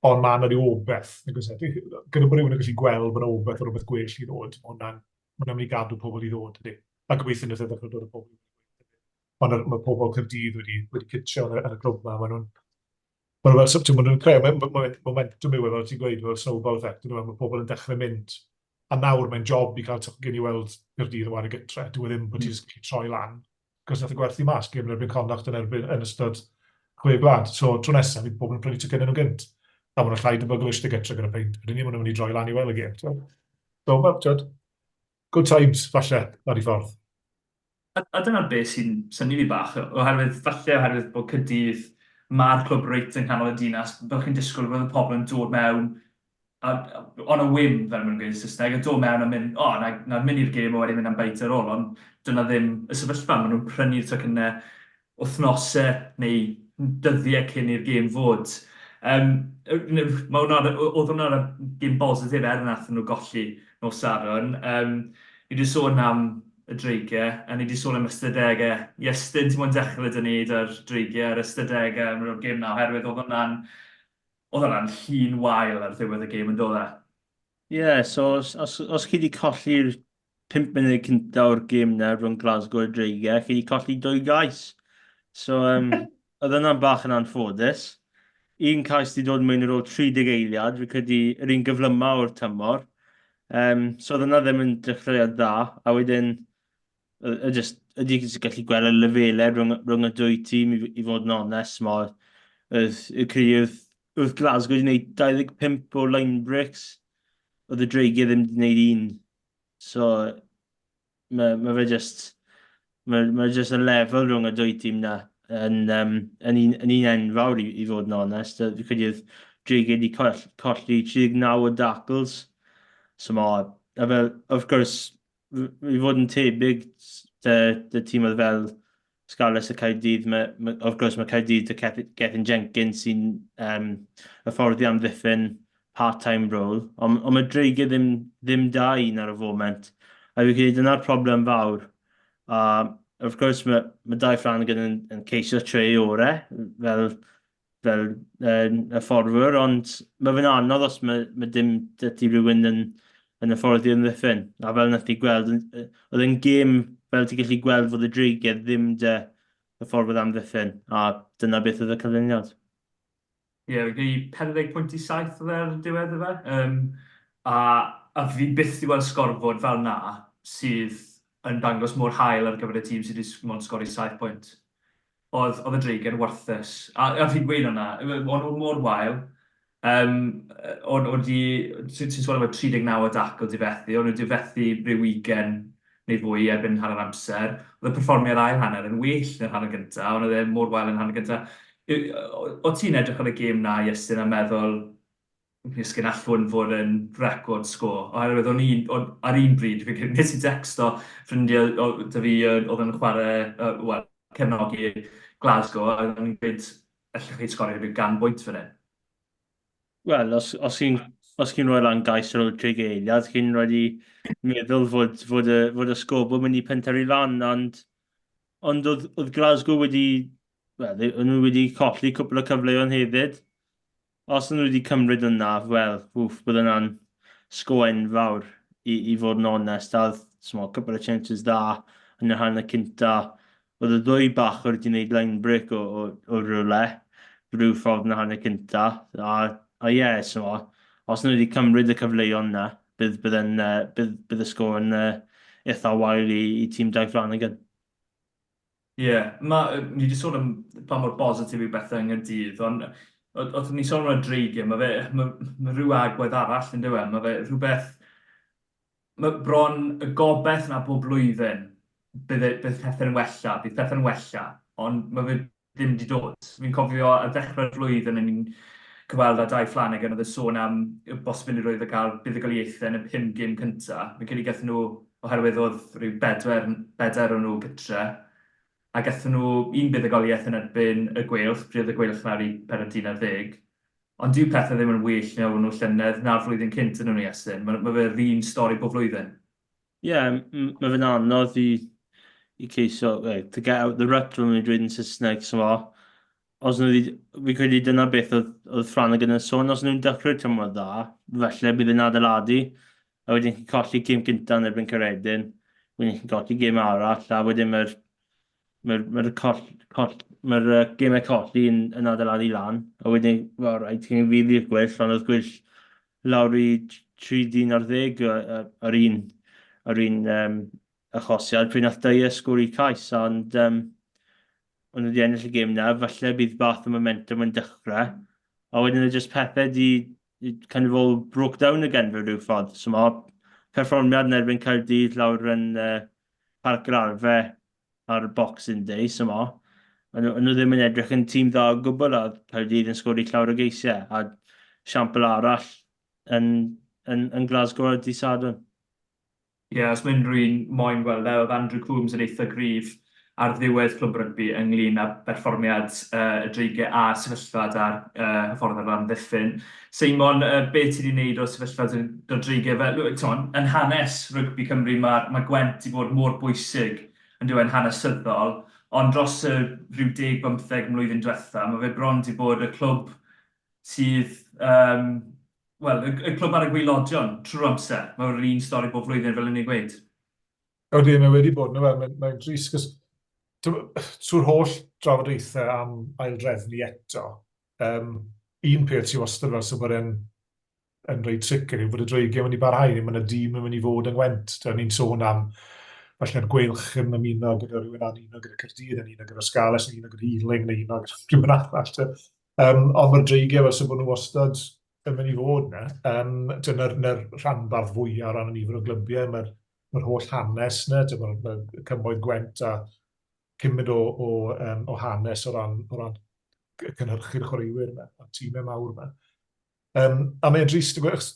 E: Ond mae yna ryw obaith, nag oes e? Gyda bod rhywun yn gallu gweld bod yna obaith o rywbeth gwell i ddod, mae hwnna'n ma hwnna'n mynd i gadw pobl i ddod, ydy. A gobeithio wnaeth e ddechrau dod â pobl i ddod. Ond mae pobl Caerdydd wedi, wedi cytio yn y, yn y clwb yma, maen nhw'n Maen nhw fel, ti'n maen nhw'n creu momentum yw e, fel ti'n gweud, fel snowball effect, mae pobl yn dechrau mynd. A nawr mae'n job i cael tocyn i weld Caerdydd yn ware gytre. Dyw e ddim bod ti'n gallu troi lan. Cos nath e gwerthu mas gêm yn erbyn Connacht yn erbyn yn ystod chwe gwlad. So tro nesaf bydd pobl yn prynu tocynnau nhw gynt. A maen nhw'n llai debygol o eistedd gytre gyda peint. Wedyn ni, maen nhw'n mynd i droi lan i weld y gêm. So, so well, tyd, good times, falle, ar ei ffordd.
C: A, a dyna'r beth sy'n synnu fi bach, oherwydd falle oherwydd bod Caerdydd, mae'r clwb reit yng nghanol y dinas, fel chi'n disgwyl bydd y pobl yn dod mewn a, on a whim, fel maen nhw'n gweud yn Saesneg, a dod mewn a mynd, o, oh, na, na mynd i'r gêm a wedyn mynd am beit ar ôl, ond dyna ddim y sefyllfa, maen nhw'n prynu'r tocynnau wythnosau neu dyddiau cyn i'r gêm fod. Um, mae hwnna, oedd hwnna'n gêm bositif er nath nhw golli nos Sadwrn. Um, ni wedi sôn am y dreigiau, a ni wedi sôn am ystadegau. Iestyn, ti'n mwyn dechrau dyn ni da'r dreigiau a'r ystadegau am yr gêm na, oherwydd oedd hwnna'n oedd hwnna'n llun wael ar ddiwedd y gêm yn dod e.
D: Ie, yeah, so os, os, os chi wedi colli'r 5 munud cynta o'r gêm na rhwng Glasgow a Dreigiau, chi wedi colli dwy gais. So, um, oedd yna'n bach yn anffodus. Un cais wedi dod mewn ar ôl 30 eiliad, fi credu yr un gyflyma o'r tymor. Um, so oedd yna ddim yn dechreuad dda, a wedyn y just, ydy jyst gallu gweld y lefelau rhwng, rhwng y dwy tîm i, i fod yn onest. Mae, oedd, y credu oedd, oedd Glasgow wedi gwneud 25 o line breaks, oedd y Dreigiau ddim wedi gwneud un. So, mae, mae fe just, mae, mae just y lefel rhwng y dwy tîm na yn, um, yn, un, yn un enfawr i, i fod yn onest. Fi'n credu oedd Dreigiau wedi coll, colli 39 o tackles. So mae, a fel, of course, i fod yn tebyg dy, dy tîmoedd fel Scarlets a Caerdydd, mae, mae, of course mae Caerdydd dy Gethin Jenkins sy'n um, hyfforddi amddiffyn part-time role, ond on mae Dreigiau ddim, ddim da un ar y foment. A fi'n credu dyna'r problem fawr. A of course mae, mae Dai Flanagan yn, yn ceisio treu ei orau, fel fel uh, hyfforddwr, ond mae fe'n anodd os mae, mae dim dy ti rhywun yn, yn hyfforddi yn ddiffyn. A fel nath ni gweld, oedd e'n gêm fel ti'n gallu gweld fod y dreigiau ddim dy hyfforddwr amddiffyn, a dyna beth oedd y canlyniad.
C: Ie, yeah, fi 40.7 oedd e ar y diwedd efe. Um, a, a fi byth i weld sgorfod fel na sydd yn dangos mor hael ar gyfer y tîm sydd wedi mond sgori 7 pwynt. Oedd, oedd y Dreigiau'n warthus. A, a fi'n gweud hwnna, o'n nhw mor wael. Um, o'n nhw wedi, ti'n sôn am y 39 o dacl difethu, o'n nhw wedi fethu rhyw ugain neu fwy erbyn hanner amser. Oedd y perfformiad ail hanner yn well na'r hanner gyntaf, ond oedd e mor wael yn hanner gyntaf. O ti'n edrych ar y gêm na, Iestyn, a meddwl, Miskin all hwn fod yn record score. Oherwydd o'n i'n, on, ar un bryd, fi credu, nes i decsto ffrindiau o, 'da fi oedd yn chwarae, uh, wel, cefnogi Glasgow, a o'n i'n gweud, allwch chi sgorio rhyw gan bwynt fan hyn.
D: Wel, os, os chi'n os chi'n rhoi lan gais ar ôl 30 eiliad, chi'n rhaid i meddwl fod, fod, y, fod y sgobwr mynd i pentyrru lan, ond, ond oedd, oedd Glasgow wedi, wel, o'n nhw wedi colli cwpl o cyfleoedd hefyd. Os o'n nhw wedi cymryd hwnna, wel, wff, bydd hwnna'n sgo enfawr, i, i fod yn onest. A oedd, small, couple of chances dda yn y hanner cynta. Oedd y ddwy bach wedi gwneud line break o, o, o rhywle, rhyw ffordd yn y hanner cynta. A, a ie, yeah, so, os nhw wedi cymryd y cyfleon na, bydd, bydd, yn, bydd, bydd y sgôr yn uh, eitha wael i, i tîm Dai Flanagan.
C: Ie, yeah, ma, ni wedi sôn am pa mor bositif yw bethau yng Nghaerdydd, ond wrth ni sôn am y dreigiau, mae fe, mae, mae rhyw agwedd arall yn dyw e, mae fe rhywbeth, mae bron y gobaith na bob blwyddyn bydd, e, bydd pethau'n wella, bydd pethau'n wella, ond mae fe ddim wedi dod. Fi'n cofio ar ddechrau'r flwyddyn o'n i'n cyfweld â Dai Flanagan oedd yn sôn am y bosibilrwydd o gael buddugoliaethau yn y pum gêm cyntaf. Fi'n credu gaethon nhw oherwydd oedd rhyw bedwer, bedair o nhw gytre, a gaethon nhw un buddugoliaeth yn erbyn y Gweilch, pryd oedd y Gweilch lawr i 14 ar ddeg. Ond dyw pethau ddim yn well na o'n nhw llynedd na'r flwyddyn cynt yn nhw, Iestyn. Mae, mae fe'r un stori bob flwyddyn.
D: Ie, yeah, mae fe'n anodd i, i ceisio, well, to get out the rut, fel mae'n dweud yn Saesneg, so os nhw wedi, fi credu dyna beth oedd, oedd Flanagan yn sôn, os nhw'n dechrau'r tymor dda, falle bydd yn adeiladu, a wedyn chi'n colli gêm gyntaf yn erbyn Caeredin, wedyn chi'n colli gêm arall, a wedyn mae'r mae'r mae coll, coll, mae'r uh, gemau colli yn, yn adeiladu lan, a wedyn, wel, rhaid, chi'n fydd i'r gwyll, ond oedd gwyll lawr i 3 dyn ar ddeg ar un, ar un um, achosiad pryd nath Dyer sgori cais, ond um, o'n nhw wedi ennill y gêm na, falle bydd bath o momentum yn dechrau. A wedyn oedd just pethau di, kind of all broke down again fel rhyw ffordd. So mae perfformiad yn erbyn Caerdydd lawr yn uh, Parc yr Arfe ar Boxing Day, so ma, o'n nhw ddim yn edrych yn tîm dda o gwbl a Caerdydd yn sgori llawer o geisiau a siampl arall yn, yn, yn Glasgow ar dydd Sadwrn.
C: Ie, yeah, os mae unrhyw un moyn gweld e, oedd Andrew Coombs yn eitha gryf ar ddiwedd Clwb Rygbi ynglyn â berfformiad uh, y Dreigiau a sefyllfa da'r uh, hyfforddwr amddiffyn. Seimon, uh, be ti wedi wneud o sefyllfa dy'r Dreigiau? Fel, t'mod, yn hanes rygbi Cymru mae, mae Gwent wedi bod mor bwysig yn dyw e'n hanesyddol, ond dros y rhyw 10-15 mlwyddyn diwetha, mae fe bron wedi bod y clwb sydd, um, wel, y, y clwb ar y gwaelodion trwy'r amser. Mae'r un stori bob flwyddyn, fel o'n i'n gweud.
E: Ydy, mae wedi bod, yn mae'n mae drist, cos trwy'r holl drafodaethau am aildrefnu eto, um, un peth sydd wastad fel sy'n bod e'n yn reit sicr yw bod y Dreigiau yn mynd i barhau, neu mae yna dîm yn mynd i fod yng Ngwent. Da ni'n sôn am falle'r Gweilch yn ymuno gyda rhywun a'n uno gyda Caerdydd, yn uno gyda Scarlets, yn uno gyda Ealing, neu uno gyda rhywun arall. Um, ond mae'r Dreigiau fel sy'n bod nhw wastad yn mynd i fod yna. Um, dyna'r 'na rhanbarth fwyaf o ran y nifer o glybiau, mae'r mae holl hanes yna, mae'r mae cymoedd Gwent a cymaint o, o, um, o hanes o ran, o ran cynhyrchu'r chwaraewyr yma, a tîmau mawr yma. Um, a mae'n drist, achos,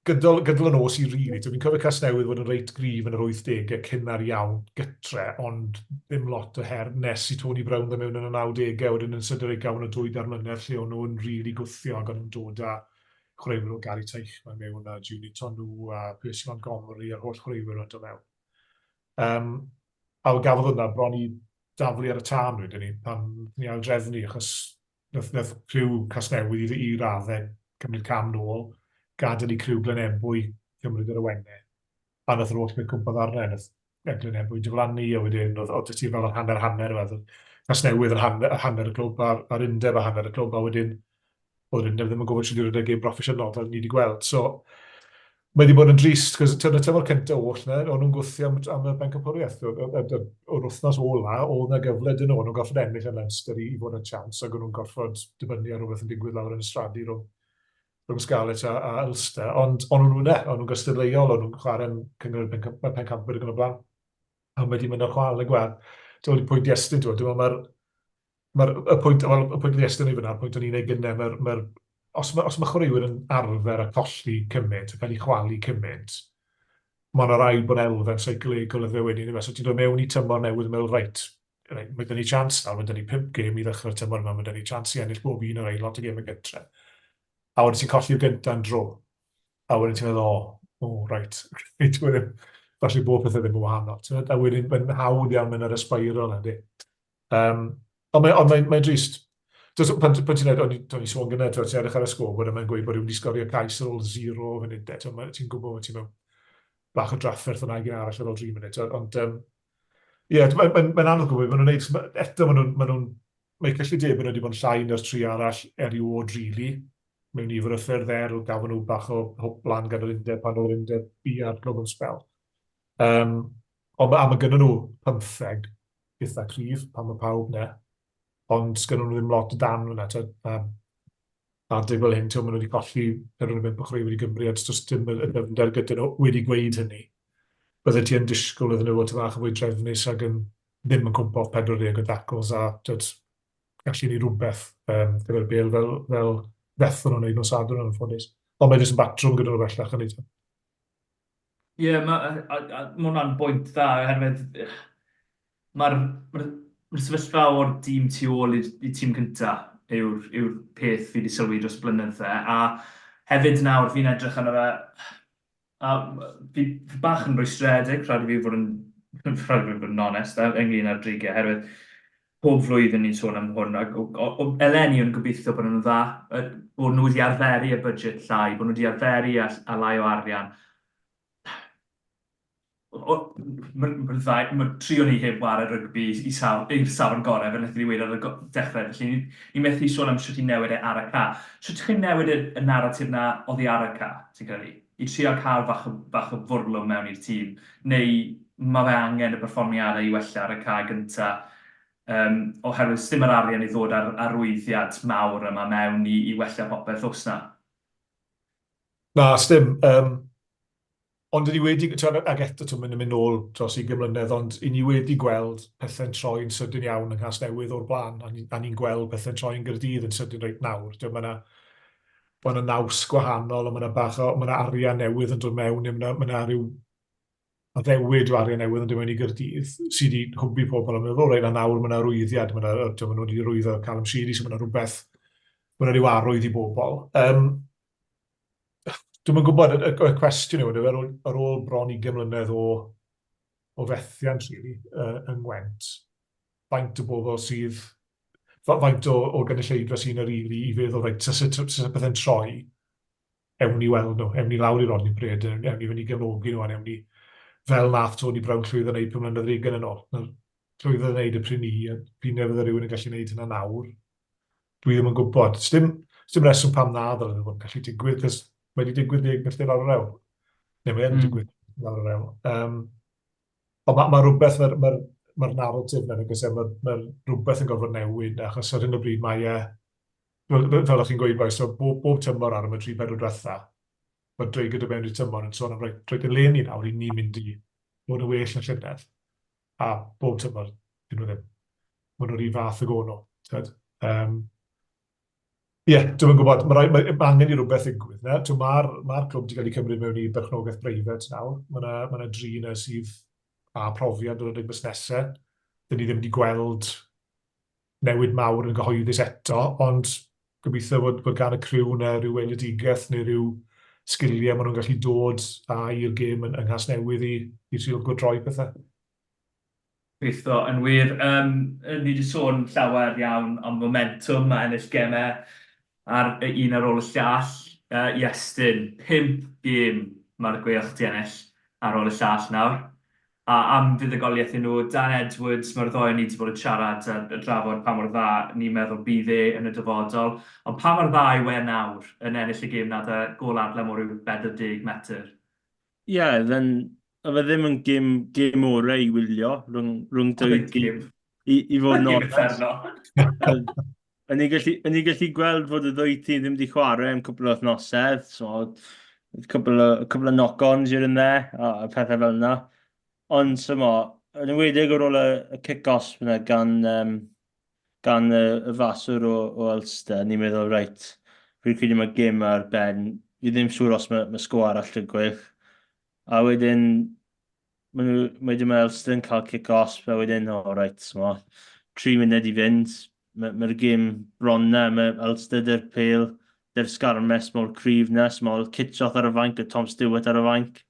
E: gydol, gydol y nos i rili, really, fi'n cofio Casnewydd fod yn reit gryf yn yr 80au cynnar iawn gytre, ond ddim lot o her nes i Tony Brown ddod mewn yn y 90au, wedyn yn sydyn reit gafon o dwy dar mlynedd lle o'n nhw'n rili really gwthio ac o'n nhw'n dod â chwaraewyr o Gary Teichmann mewn a Junior Tonu a Percy Montgomery a'r holl chwaraewyr o'n dod mewn. Um, a gafodd hwnna bron i daflu ar y tân wedyn ni pan ni aildrefnu achos Nath, nath criw Casnewydd i, i raddau cymryd cam nôl, gadael i criw Glynebwy cymryd yr awennau, a nath yr holl beth cwmpa ddarnau, nath Glynebwy diflannu, a wedyn oedd, oedd ti fel yr hanner hanner, oedd Casnewydd yn hanner, hanner y clwb a'r, a'r undeb a hanner y clwb, a wedyn oedd yr undeb ddim yn gwybod sut i redeg gêm broffesiynol, fel ni wedi gweld. So, mae wedi bod yn drist, cos y tymor cyntaf oll na, o'n nhw'n gwthio am, am y bencampwriaeth. O'r wythnos ola, oedd na gyfle dyn nhw, o'n nhw'n gorfod ennill yn Leinster i, i fod yn chance, ac o'n nhw'n gorfod dibynnu ar rhywbeth yn digwydd lawr yn y Stradi rhwng, rhwng Scarlets a, a Ulster. Ond o'n nhw'n yna, o'n nhw'n gystadleuol, o'n nhw'n chwarae'n cyngor y pencampwyr ac yn y blaen. A mae wedi mynd ar chwal y gweld. Dwi'n pwynt Iestyn, dwi'n meddwl mae'r Mae'r y pwynt, wel, y pwynt Iestyn ei fyna, y pwynt o'n i'n ei gynnau, mae'r, mae os mae, os mae chwaraewyr yn arfer a colli cymaint, a cael ei chwalu cymaint, mae yna rhaid bod elfen seicolegol iddo fe wedyn. So ti'n dod mewn i tymor newydd yn meddwl, reit, reit, mae 'da ni chance nawr, mae 'da ni 5 gêm i ddechrau'r tymor yma, mae 'da ni chance i ennill bob un o'r rhain, lot o gêm yn gytre. A wedyn ti'n colli'r gynta'n dro. A wedyn ti'n meddwl, o, o, reit, dwi ddim, falle bod pethau ddim yn wahanol. A wedyn mae'n hawdd iawn mynd ar y spiral yna, di. Um, ond mae'n mae, mae drist. Does, pan, pan ti'n edrych, o'n i sôn gyda, ti'n edrych ar y sgôr, a mae'n gweud bod rhywun wedi sgorio cais ar ôl 0 funudau. Ti'n gwybod bod ti'n mewn bach o drafferth yna i gyn arall ar ôl 3 munud. Ond, um, ie, yeah, mae'n mae, mae anodd gwybod maen nhw'n neud, eto maen nhw'n, maen nhw'n, mae cyllidebau nhw wedi bod yn llai na'r tri arall erioed, really, mewn nifer o ffyrdd er, gafon nhw bach o hwp lan gan yr undeb pan oedd yr undeb bu ar glwb am sbel. Um, ond a mae gynnon nhw 15 eitha cryf pan mae pawb 'na, ond sgynnon nhw ddim lot o dan fyna, tibod, a adeg fel hyn, tibod, maen nhw wedi colli 45 o chwaraewyr i Gymru, a does dim y dyfnder gyda nhw wedi gweud hynny. Bydde ti yn disgwyl iddyn nhw fod tipyn bach yn fwy trefnus ac yn ddim yn cwmpo off 40 o dacls a tibod, gallu neud rhywbeth um, gyda'r bêl fel, fel fethon nhw'n neud nos Sadwrn yn anffodus. Ond mae jyst yn batrwm gyda nhw bellach yn neud.
C: Ie, yeah, mae ma hwnna'n bwynt dda, oherwydd mae'r ma ma sefyllfa o'r dîm tu ôl i'r tîm cynta yw'r yw peth fi wedi sylwi dros blynydde, a hefyd nawr fi'n edrych arno fe, a fi, fi bach yn rwystredig, rhaid i fi fod yn, rhaid i fi fod yn onest ynglyn â'r dreigiau, oherwydd pob flwyddyn ni'n sôn am hwn, ac o, o, o, eleni o'n gobeithio bod nhw'n dda, bod nhw wedi arferu y budget llai, bod nhw wedi arferu a, a lai o arian. Mae'r ma ddau, mae trio ni heb wario rygbi i saf, i'r safon gorau, fel wnaethon ni weud ar y dechrau, felly ni, ni methu sôn am sut i newid e ar y ca. Sut chi'n newid y, y naratif na oddi ar y ca, ti'n credu? i trio cael bach o, bach o fwrlwm mewn i'r tîm, neu mae fe angen y perfformiadau i wella ar y cae gynta, um, oherwydd sdim yr arian i ddod ar arwyddiad mawr yma mewn i, i wella popeth oes na?
E: Na, sdim. Um, Ond 'y ni wedi, tibod, ag eto tibod, mae'n mynd nôl dros ugain mlynedd, ond 'y ni wedi gweld pethau'n troi'n sydyn iawn yng Nghasnewydd o'r blaen, a ni, a ni'n gweld pethau'n troi yn Gaerdydd yn sydyn reit nawr. Tibod, mae 'na mae 'na naws gwahanol, a mae 'na bach o, mae 'na arian newydd yn dod mewn, neu mae 'na, mae 'na ryw addewid o arian newydd yn dod mewn i Gaerdydd sydd wedi hwbu pobl a meddwl, reit, a nawr mae 'na arwyddiad, mae 'na, tibod, maen nhw wedi arwyddo Callum Sheedy, so mae 'na rhywbeth, mae 'na ryw arwydd i bobl. Um, Dwi'm yn gwybod, y, y, y cwestiwn yw, ar ôl, ar ôl bron 20 mlynedd o, o fethiant, really, uh, yng Ngwent, faint o bobl sydd, faint o, o gynulleidfa sy'n yr ili i feddwl, reit, sa sa pethau'n troi, ewn ni weld nhw, ewn ni lawr i Rodney Parade, ewn ni fynd i gefnogi nhw, a ewn ni, fel nath Tony Brown llwyddo wneud 5 mlynedd ar hugain yn ôl. Llwyddo wneud y pryd ni, a p'un ai fydde rhywun yn gallu wneud hynna nawr. Dwi ddim yn gwybod. Sdim, sdim reswm pam na ddylai fe fod yn gallu digwydd, cos mae wedi digwydd deg milltir lawr yr hewl. Neu mae yn mm. digwydd lawr yr hewl. Um, ond mae, mae rhywbeth, mae'r ma, ma, ma narratif yna, nag oes e, mae, ma rhywbeth yn gorfod newid, achos ar hyn o bryd mae e, fel, fel o'ch chi'n gweud, boys, so bob, bob tymor ar y 3-4 diwetha, mae Dreigr dy mewn i'r tymor yn sôn am reit, reit eleni nawr, i ni'n mynd i fod yn well na llynedd. A bob tymor, dyn nhw ddim. Maen nhw'r un fath ag o'n nhw. Tyd? Um, Ie, yeah, dwi'n gwybod, mae, rai, mae, mae angen i rhywbeth ddigwydd. Na? Mae'r ma clwb wedi cael ei cymryd mewn i berchnogaeth breifat nawr. Mae yna ma, dri yna sydd â profiad o'r rhedeg busnesau. Dyn ni ddim wedi gweld newid mawr yn gyhoeddus eto, ond gobeithio bod, bod gan y criw yna rhyw weledigaeth neu rhyw sgiliau maen nhw'n gallu dod â i'r gêm yn, yng Nghasnewydd i, i trio gwrdroi pethau.
C: Gobeithio, yn wir. Um, ni wedi sôn llawer iawn am momentwm a ennill gemau ar y un ar ôl y llall. Uh, Iestyn, 5 gêm mae'r Gweilch 'di ennill ar ôl y llall nawr. A am fuddugoliaeth i nhw, Dan Edwards, mae'r ddou o ni 'di bod yn siarad a drafod pa mor dda ni'n meddwl bydd e yn y dyfodol. Ond pa mor dda yw e nawr yn ennill y gêm 'na 'da gôl adlam o ryw 40 metr?
D: Ie, oedd e'n... Oedd e ddim yn gêm, gêm orau i wylio rhwng, rhwng dwy gêm, i, i fod yn onest. O'n i'n gallu, o'n i'n gallu gweld fod y ddwy tîm ddim wedi chwarae am cwpl o wythnosau, so cwpl o, cwpl o knock-ons here and there, a, a pethau fel yna. Ond, so mo, yn enwedig ar ôl y, y kick-off yna gan, um, gan y, y faswr o, o Ulster, ni'n meddwl, reit, fi'n credu mae gêm ar ben, fi ddim siŵr os mae, mae sgôr arall y Gweilch. A wedyn, Maen nhw, wedyn mae Ulster yn cael cic osb a wedyn, o oh, reit, so, 3 munud i fynd, mae'r ma gêm bron na, mae Ulster dy'r pêl, dy'r sgarmes mor cryf na, so mae Kitshoff ar y fainc a Tom Stewart ar y fainc.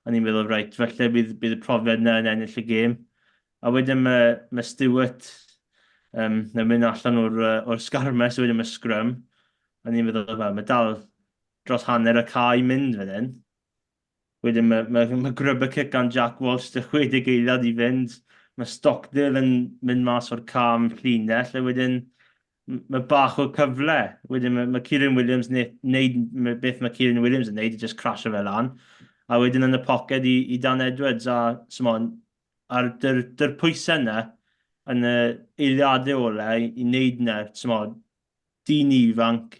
D: A ni'n meddwl, reit, felly bydd, bydd y profiad na yn ennill y gêm. A wedyn mae, mae Stewart um, yn mynd allan o'r, uh, or sgarmes, a wedyn mae scrum. A ni'n meddwl, wel, mae dal dros hanner y cae i mynd fan hyn. Wedyn mae, mae, mae grubber kick gan Jack Walsh 'da 60 eiliad i fynd. Mae Stockdale yn mynd mas o'r cam llinell a wedyn mae bach o cyfle. Wedyn mae, mae Kieran Williams yn neud beth mae Kieran Williams yn neud, just crasio fe lan. A wedyn yn y poced i, i Dan Edwards a s'mon, a'r dy'r, dy'r pwysau yna yn y eiliadau ola i, i wneud yna, s'mon, dyn ifanc,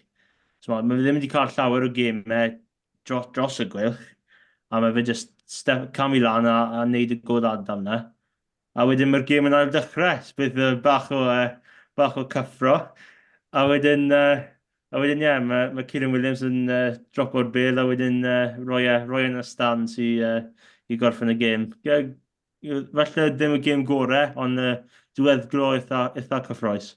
D: s'mon, mae fe ddim wedi cael llawer o gemau dros, dros y Gweilch, a mae fe just step, camu lan a, a neud y gôl adael 'na. A wedyn mae'r gêm yn ail dechrau, bydd bach o, uh, bach o cyffro. A wedyn, uh, a wedyn ie, yeah, mae, mae Kieran Williams yn uh, dropo'r bêl a wedyn uh, roi, e, roi e yn y stands i, uh, i gorffen y gêm. Falle ddim y gêm gorau, ond uh, diweddglo eitha, eitha cyffroes.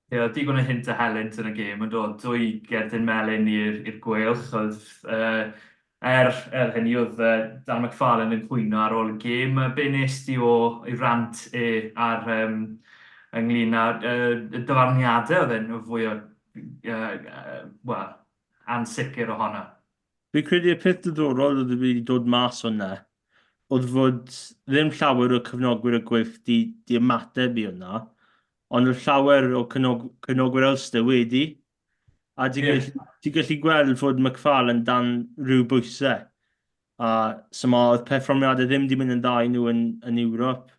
C: Ie, oedd digon o hynt a helynt yn y gêm, yn doedd? Dwy gerdyn melyn i'r i'r Gweilch. Oedd, uh, er, er hynny, oedd uh, Dan McFarlane yn cwyno ar ôl y gêm. Be nes di o ei rant e ar um, ynglyn â uh, y dyfarniadau oedd e'n fwy o, uh, uh, well, ansicr ohono?
D: Fi'n credu y peth diddorol oedd wedi dod mas o 'na oedd fod ddim llawer o cefnogwyr y Gweilch 'di 'di ymateb i hwnna, ond oedd llawer o cefnog- cefnogwyr Ulster wedi. A ti'n yeah. gallu, ti gallu gweld fod McFarlane dan rhyw bwysau. A so ma, oedd perfformiadau ddim wedi mynd yn dda i nhw yn, yn Ewrop.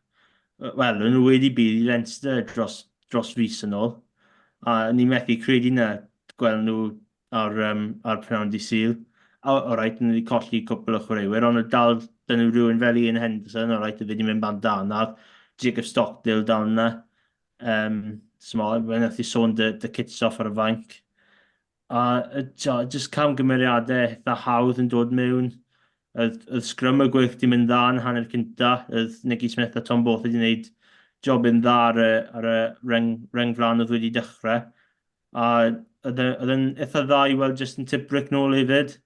D: Wel, nhw wedi bydd i Leinster dros, dros fis yn ôl. A ni'n methu credu na gweld nhw ar, um, ar pnawn di Sul. A, all right, nhw wedi colli cwpl o chwaraewyr, ond oedd dal dyn nhw rhywun fel Ian Henderson, all right, oedd wedi mynd bant anaf, Jacob Stockdale dal yna. Um, so ma, fe nath i sôn dy, dy kits off ar y fainc. A jyst camgymeriadau eitha hawdd yn dod mewn. Oedd, oedd sgrym y gweilch di mynd dda yn hanner cynta. Oedd Nicky Smith a Tom Both wedi gwneud job yn dda ar y, ar y reng, reng flan oedd wedi dechrau. A oedd e, oedd e'n eitha dda i weld Justin Tipuric nôl hefyd.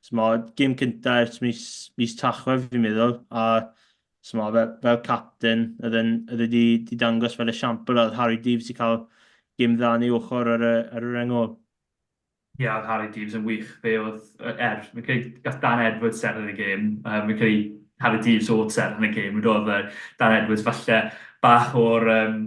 D: So ma, gêm cynta ers mis, mis Tachwedd fi'n meddwl, a so ma, fel, fel captain, oedd e'n oedd e wedi di dangos fel esiampl, a oedd Harri Deaves wedi cael gêm dda yn ei ochr ar y, ar y reng ôl.
C: Ie, yeah, oedd Harri Deaves yn wych. Fe oedd, er, fi'n credu gath Dan Edwards seren yn y gêm, um, fi'n credu Harri Deaves oedd seren yn y gêm, oedd Dan Edwards falle bach o'r um,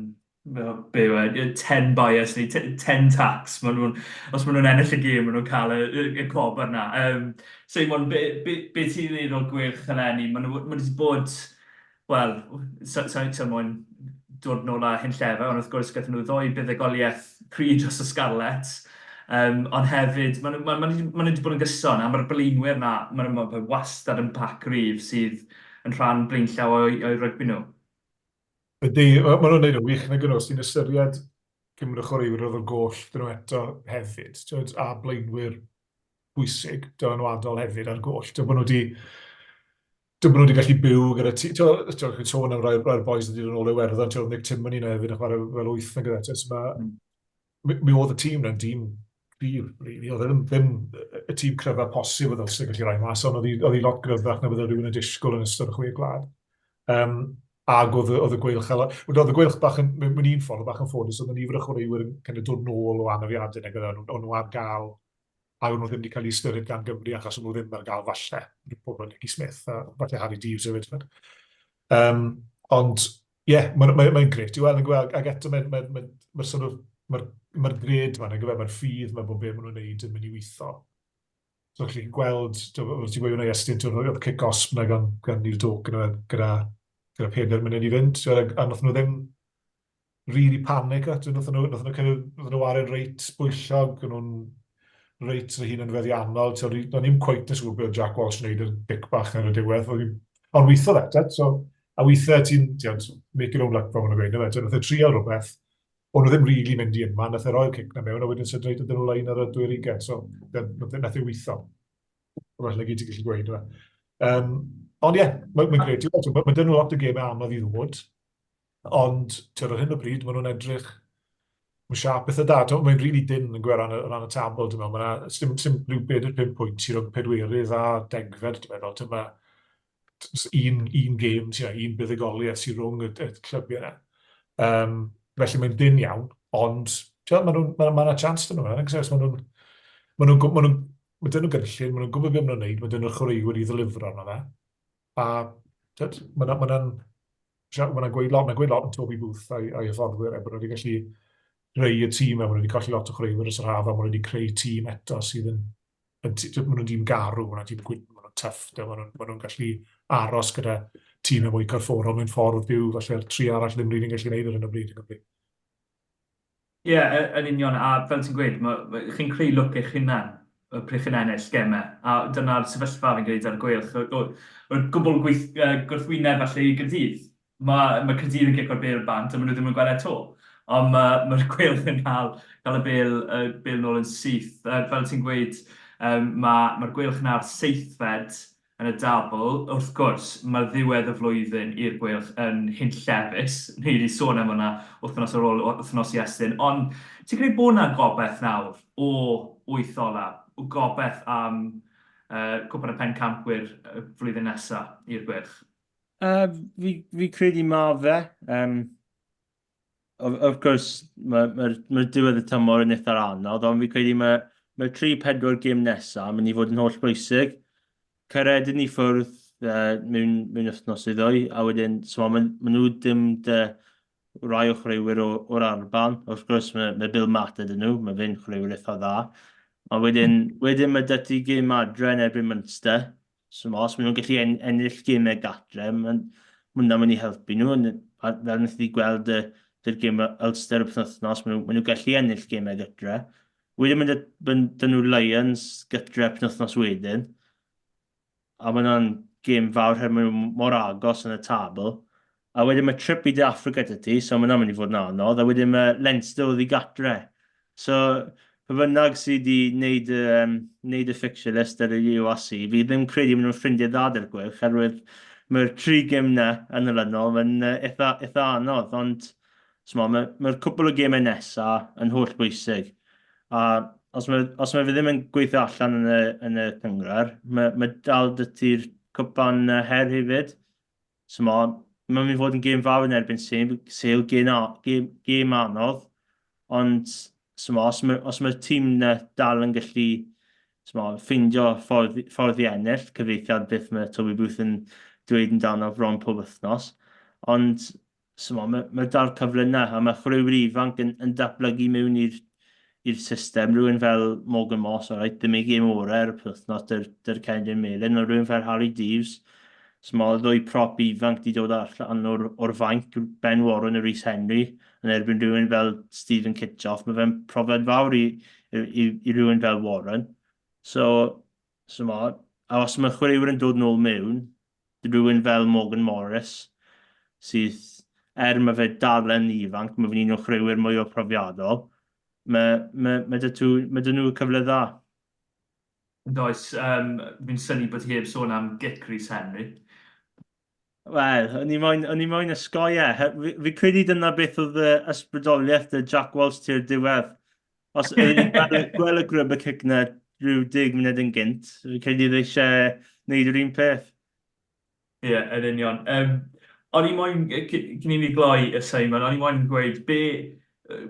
C: be yw e, 10 bias neu 10 tax, maen nhw'n, os maen nhw'n ennill y gêm, maen nhw'n cael y, y, y clobber na. Um, Seimon, be, be, be ti'n ei o'r Gweilch eleni? Maen nhw, maen nhw wedi bod, wel, sa, sa, sa moyn dod nôl â hunllefau, ond wrth gwrs gaethon nhw ddoi buddugoliaeth cry dros y Scarlets. Um, ond hefyd, maen nhw, maen, maen, maen nhw wedi bod yn gyson, a mae'r blaenwyr na, maen nhw ma wastad yn pac gryf sydd yn rhan blaenllaw o'i, o'i rygbi nhw.
E: Ydy, maen nhw'n neud yn wych, nag nhw, os ti'n ystyried cymryd y chwaraewyr oedd ar goll dyn nhw eto hefyd, twyd, a blaenwyr bwysig, dylanwadol hefyd ar goll. Dwi'n bod nhw wedi dwi'n bod nhw wedi gallu byw gyda ti. Ti'n chi'n sôn am rhai, rhai boys wedi dod yn ôl i Iwerddon, ti'n Nick Timoney na hefyd yn chwarae fel wyth na gyda. So ma, mm. mi, mi oedd y tîm na'n dîm cryf, really. Oedd e ddim, ddim y tîm cryfaf posib oedd Ulster gallu rhoi mas, ond oedd hi lot gryfach na bydde rhywun yn disgwyl yn ystod y chwe gwlad. Um, ac oedd, oedd y gweilch, oedd y gweilch bach yn, mewn un ffordd, bach yn ffodus, oedd y nifer o chwaraewyr yn kind of dod nôl o anafiadau nag oedd nhw, nhw ar gael, a o'n nhw ddim wedi cael eu ystyried gan Gymru achos o'n nhw ddim ar gael falle, pobl fel Nicky Smith a falle Harri Deaves hefyd. Um, ond, ie, yeah, mae'n mae, mae grêt i weld yn gweld, ac eto mae'n mae, mae, mae sort of, mae'r mae gred yma, mae'r ffydd mae bob beth maen nhw'n neud yn mynd i weithio. So chi'n gweld, ti'n gweud hwnna Iestyn, ti'n oedd cic gosb yna gan, gan Neil Doak gyda, gyda, gyda pedair munud i fynd, a nath nhw ddim really panic at, nath nhw, nath nhw, kind of, nath nhw ware'n reit bwyllog, o'n nhw'n reit yn hun yn feddiannol, o'n i'n cweit yn siŵr beth Jack Walsh yn neud y dic bach ar y diwedd, ond weithodd e, so, a weithiau ti'n, ti'n make your own luck fel maen nhw'n gweud, nath e trial rhywbeth, o'n nhw ddim rili mynd i unman, nath e roi'r cic na mewn, a wedyn sydyn reit ydyn nhw lein ar y dwy'r ugain, so nath e weithio. Falle na gyd ti'n gallu gweud yma. Um, ond ie, yeah, mae'n mae grêt i weld. Mae dyn nhw lot o gemau anodd i ddod, ond ti'n ar hyn o bryd, maen nhw'n edrych, mae'n siap eitha da. Mae'n rili dyn yn gwer ran, ran y tabl, dwi'n meddwl. Mae'n sim, sim rhyw 4-5 pwynt sy'n rhwng pedwerydd a degfed, dwi'n meddwl. Ti'n meddwl, un, un gêm, ti'n un buddugoliaeth sy'n rhwng y, y clybiau yna. Um, felly mae'n dyn iawn, ond ti'n ma nhw'n, ma, ma yna chance dyn nhw, nag oes? Ma nhw'n, ma nhw'n, ma nhw'n, ma dyn nhw gynllun, ma nhw'n gwybod beth ma nhw'n neud, ma dyn nhw'r chwaraewyr i ddelifro arno fe. A tyd, ma ma nhw'n ma nhw'n gweud lot, mae'n gweud lot yn Toby Booth a'i, a'i hyfforddwyr, er bod nhw wedi gallu creu y tîm, a maen nhw wedi colli lot o chwaraewyr dros yr haf, a maen nhw wedi creu tîm eto sydd yn maen nhw'n dîm garw, maen nhw'n dîm gwydn, maen nhw'n tough, maen nhw'n maen nhw gallu aros gyda tîm mwy corfforol mewn ffordd dyw falle'r tri arall ddim rili'n gallu gwneud ar hyn o bryd yng Nghymru.
C: Ie, yeah, yn union, a fel ti'n gweud, ma, ma, chi'n creu lwc eich hunan pryd chi'n ennill gemau, a dyna'r sefyllfa fi'n gwneud ar y Gweilch. O'r gwbl gweith, gwrthwyneb falle i Gaerdydd. Mae, mae Caerdydd yn gico'r bêl bant a maen nhw ddim yn gweld e 'to. Ond mae, mae'r Gweilch yn cael, cael y bêl, y bêl nôl yn syth. Uh, fel ti'n gweud, um, mae, mae'r Gweilch yn ar seithfed yn y dabl. Wrth gwrs, mae ddiwedd y flwyddyn i'r Gweilch yn hunllefus. Ni wedi sôn am hwnna wythnos ar ôl wythnos i Estyn. Ond ti'n credu bod yna gobaith nawr o wyth ola, o gobaith am uh, Cwpan y Pencampwyr y flwyddyn nesaf i'r Gweilch?
D: Uh, fi, fi credu ma fe. Um, of, of course, mae'r ma, ma, ma diwedd y tymor yn eitha anodd, ond fi credu mae mae 3-4 gêm nesaf yn mynd i fod yn holl bwysig. Caeredin i ffwrdd uh, mewn, mewn wythnos i ddwy, a wedyn, so ma, ma nhw dim dy rai o chwaraewyr o'r Alban. Wrth gwrs, mae, mae Bill Mata 'da nhw, mae fe'n chwaraewyr eitha dda. Ond wedyn, wedyn mae 'da ti gêm adre yn erbyn Munster. So os maen nhw'n gallu en ennill gemau gatre, mae'n hwnna'n mynd i helpu nhw. A fel wnaethon ni gweld y, dy'r gêm Ulster y penwythnos, maen nhw, maen nhw gallu ennill gemau gytre. Wedyn mae 'da nhw Lions gytre penwythnos wedyn. A mae hwnna'n gêm fawr herwydd maen nhw mor agos yn y tabl. A wedyn mae trip i De Affrica 'da ti, so mae hwnna'n mynd i fod yn anodd. A wedyn mae Leinster oddi gatre. So, pa bynnag sydd wedi wneud y, um, wneud y fixture list ar y URC, fi ddim credu maen nhw'n ffrindiau dda 'da'r Gweilch, herwydd mae'r tri gêm na yn olynol, mae'n eitha, eitha anodd, ond mae'r mae cwpl o gemau nesaf yn holl bwysig. A os mae, os mae fe ddim yn gweithio allan yn y, yn y cynghrair, mae, mae dal 'da ti'r cwpan her hefyd. So mae, mae'n mynd i fod yn gêm fawr yn erbyn Sale, Sale gêm, gêm, gêm anodd, ond so ma, os mae'r os mae tîm na dal yn gallu so ma, ffeindio ffordd, ffordd i ennill, cyfeithiad beth mae Toby Booth yn dweud amdano bron pob wythnos, ond so ma, mae, mae dal cyfle yna, a mae chwaraewyr ifanc yn, yn datblygu mewn i'r i'r system. Rhywun fel Morgan Moss, alright, ddim ei gêm orau ar y penwythnos dy'r, dy'r Cendyn Melyn, ond rhywun fel Harry Deaves, so mae ddwy prop ifanc di dod allan o'r, or fainc, Ben Warren a Rhys Henry, yn erbyn rhywun fel Stephen Kitshoff. Mae fe'n profiad fawr i, i, i, i rhywun fel Warren. So, so ma, a os mae chwaraewyr yn dod nôl mewn, rhywun fel Morgan Morris, sydd, er mae fe dal yn ifanc, mae fe'n un o'r chwaraewyr mwy o profiadol, mae, mae, mae, 'da nhw, mae 'da nhw cyfle dda.
C: Does, um, fi'n synnu bod ti heb sôn am gic Rhys Henry.
D: Wel, o'n i moyn, o'n i moyn ysgoi e. Fi, fi credu dyna beth oedd y ysbrydoliaeth dy Jack Walsh tua'r diwedd. Os oedd ni'n gweld, gweld y grub y cic na rhyw 10 munud yn gynt, fi'n credu oedd eisiau gwneud yr un peth.
C: Ie, yeah, yn union. Um, o'n i moyn, cyn i ni gloi y Simon, o'n i moyn gweud, be,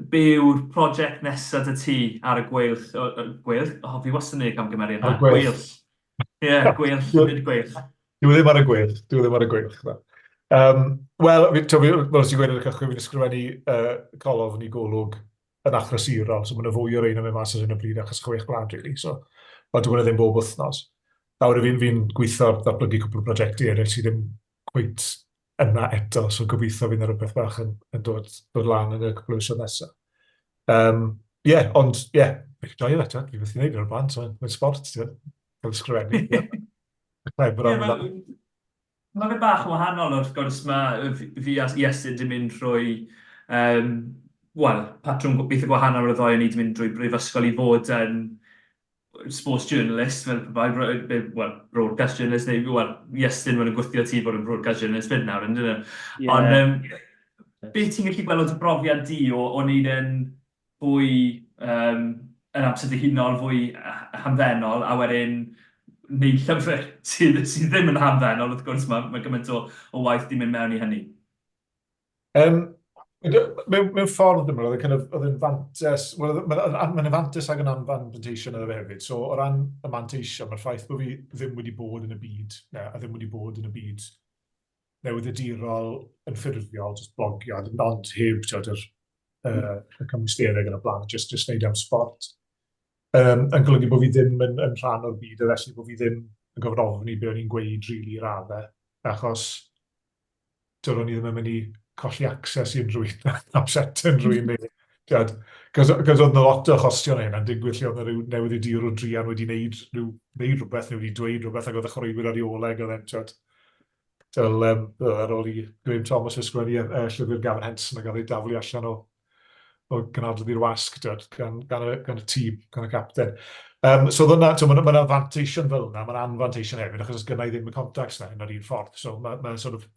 C: be yw'r prosiect nesaf dy ti ar y gweilch? O, gweilch? O, fi wastad yn gwneud camgymeriad
E: Ar y gweilch.
C: Gweilch. Ie, yeah, gweilch, nid gweilch.
E: Dwi ddim ar y gweilch, dwi ddim ar y gweilch. Na. Um, Wel, fi, to, fi, fel ti'n gweud yn y cychwyn, fi'n ysgrifennu uh, colofn i Golwg yn achlysurol, so mae yna fwy o reina mynd mas ar hyn o bryd achos chwech gwlad, really. So, ond dwi'n ddim bob wythnos. Nawr fi'n fi gweithio ar ddatblygu cwpl o brosiectau eraill sydd ddim cweit yna eto, so gobeithio fydd yna rhywbeth bach yn, yn dod, dod lan yn y cwpl o misoedd nesaf. Um, yeah, ond, ie, yeah, fi'n joio fe, ti'n fi byth i wneud o'r blaen, so mae'n sport, ti'n fel ysgrifennu.
C: Yeah, Mae fe bach yn wahanol wrth gwrs, mae fi a Iestyn 'di mynd trwy yym wel, patrwm eitha gwahanol ar y ddou o ni 'di mynd drwy brifysgol i fod yn sports journalist fel pe bai, wel, broadcast journalist neu wel, Iestyn maen nhw'n gwthio ti i fod yn broadcast journalist 'fyd nawr yndyn nhw?
D: Ie.
C: Ond yym be ti'n gallu gweld o dy brofiad di o o wneud e'n fwy yym yn amser dihunol, fwy hamddenol, a wedyn wneud llyfr sydd sydd ddim yn hamddenol wrth gwrs, mae mae gymaint o o waith 'di mynd mewn i hynny.
E: Um, mewn, mewn ffordd, dwi'n meddwl, oedd kind of, oedd yn fantes, wel, mae'n ma fantes ac yn anfanteision iddo fe hefyd. So, o ran y manteision, mae'r ffaith bod fi ddim wedi bod yn y byd, ne, a ddim wedi bod yn y byd newyddiadurol yn ffurfiol, jyst blogio, ond heb tiod, yr, uh, y cymwysterau yn y blaen, jyst, jyst wneud am sport. Um, yn golygu bod fi ddim yn, yn rhan o'r byd, a felly bod fi ddim yn gofyn ofni be o'n i'n gweud rili i raddau, achos tiod, o'n i ddim yn mynd i colli access i unrhyw un, upset unrhyw un neu Tiod, cos, cos oedd yna lot o achosion o hynna'n digwydd lle oedd yna rhyw newyddiadurwr druan wedi wneud, rhyw, wneud rhywbeth neu wedi dweud rhywbeth ac oedd y chwaraewyr ar ei ôl e ac oedd e'n, tiod, Fel um, ar ôl i Graham Thomas ysgrifennu uh, llyfr Gavin Henson a gael ei daflu allan o, o gynadledd i'r wasg, dweud, gan, gan, y, gan y tîm, gan y capten. Um, so dyna, so mae'n ma fanteision fel yna, mae'n anfanteision hefyd, achos gynna i ddim y contacts na yn yr un ffordd. So mae ma sort of,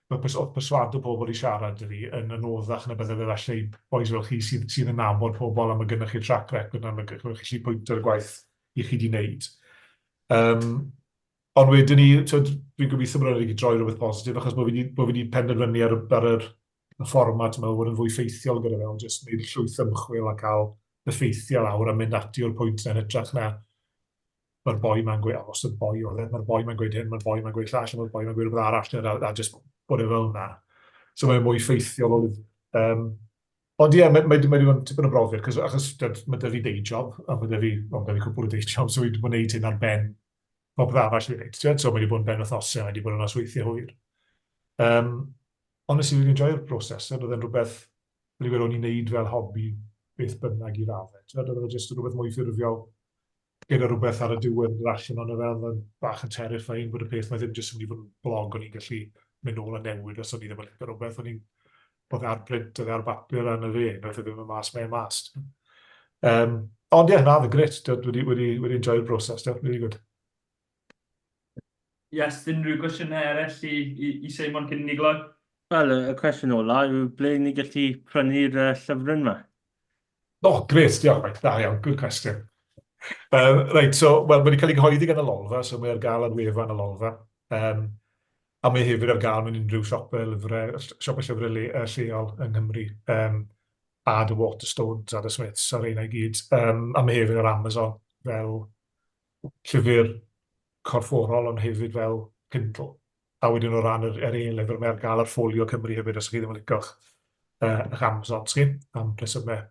E: mae pers perswado pobl i siarad i fi yn anoddach na bydde fe falle i boys fel chi sydd, sydd yn nabod pobl a mae gennych chi'r track record na, mae gennych chi pwynt ar y gwaith i chi di wneud. Um, Ond wedyn ni, twyd, fi'n gobeithio bod wedi droi rhywbeth positif, achos bod fi wedi, bod fi wedi penderfynu ar, ar yr, y fformat yma fod yn fwy ffeithiol gyda fe, ond jyst wneud llwyth ymchwil a cael y ffeithiau lawr a mynd ati o'r pwynt yna yn hytrach na mae'r boi ma'n gweud, os y boi oedd e, mae'r boi ma'n gweud hyn, mae'r boi ma'n gweud llall, mae'r boi ma'n gweud rhywbeth arall, a, a jyst bod e fel yna. So mae'n mwy ffeithiol o lyfr. Um, ond ie, yeah, mae, mae, mae wedi bod yn tipyn o brofiad, cos, achos dyd, mae 'da fi day job, a mae 'da fi, well, mae 'da fi cwpl o day jobs, so fi wedi bod yn gwneud hyn ar ben popeth arall fi'n gwneud. So mae wedi bod yn ben wythnosau, mae wedi bod yn nosweithiau hwyr. Um, ond nes i really enjoyo'r broses, oedd e'n rhywbeth, wedi gweud o'n i'n neud fel hobi beth bynnag i raddau. Oedd e jyst yn rhywbeth mwy ffurfiol gyda rhywbeth ar y diwedd yn dod allan ono fe, oedd e'n bach yn terrifying bod y peth 'ma ddim jyst yn mynd i fod yn blog o'n i'n gallu mynd nôl a newid os o'n i ddim yn licio rhywbeth, o'n i'n bod e ar brint, oedd e ar bapur a 'na fe, unwaith oedd e ddim mas, mae e mas. Um, ond ie, yeah, na, oedd e'n grêt, wedi, wedi, wedi enjoy'r broses, really good.
C: Yes, unrhyw gwestiynau eraill i, i, i Seimon cyn i ni gloi?
D: Wel, y cwestiwn ola yw ble ni'n gallu prynu'r llyfryn yma?
E: O, oh, grêt, diolch, mate. Da iawn, good question. Reit, so, wel, mae wedi cael ei gyhoeddi gan y Lolfa, so mae ar gael ar wefan y Lolfa. Um, a mae hefyd ar gael mewn unrhyw siopau lyfrau, siopau llyfrau le, lleol yng Nghymru. Um, a The Waterstones a The Smiths a'r rheina i gyd. Um, a mae hefyd ar Amazon fel llyfr corfforol ond hefyd fel Kindle. A wedyn o ran yr, yr e-lyfr, mae ar gael ar Ffolio Cymru hefyd os ydych chi ddim yn licio'ch eich Amazons chi, am resymau,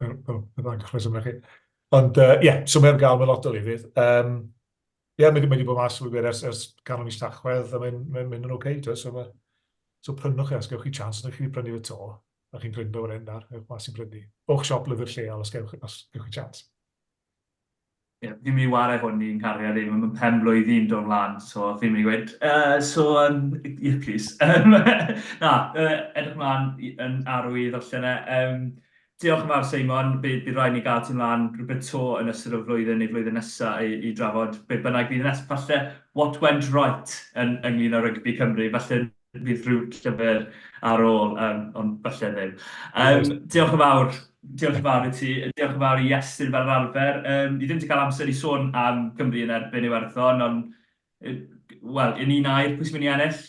E: byddai'n rhesymau chi. Ond ie, yeah, so mae ar gael mewn lot o lefydd. Um, ie, yeah, mae wedi bod mas ers, ers canol mis Tachwedd a mae'n mae mynd yn oce, okay, so, mae, so prynwch e os gewch chi chance, os ydych chi wedi prynu fe to, a chi'n gryndo fan hyn nawr, ewch mas i brynu. O'ch siop lyfr lleol os gewch, os gewch chi chance.
C: Ie, fi'n mynd i ware hwn i'n nghariad i, mae'n pen blwydd i'n dod mlaen, so fi'n mynd i gweud, so, yeah, please. Na, edrych mlaen yn arw i ddarllen e. Diolch yn fawr, Seimon. Bydd, bydd rhaid ni gael ti mlaen rhywbeth to yn ystod y flwyddyn neu flwyddyn nesaf i, i drafod beth bynnag fydd nes. Falle what went right yn, ynglyn â rygbi Cymru. Falle fydd rhyw llyfr ar ôl, um, ond falle ddim. Um, diolch yn fawr, diolch yn fawr i ti, diolch yn fawr i Iestyn fel yr arfer. Um, ni ddim wedi cael amser i sôn am Gymru yn erbyn Iwerddon, ond, wel, yn un air, pwy sy'n mynd i ennill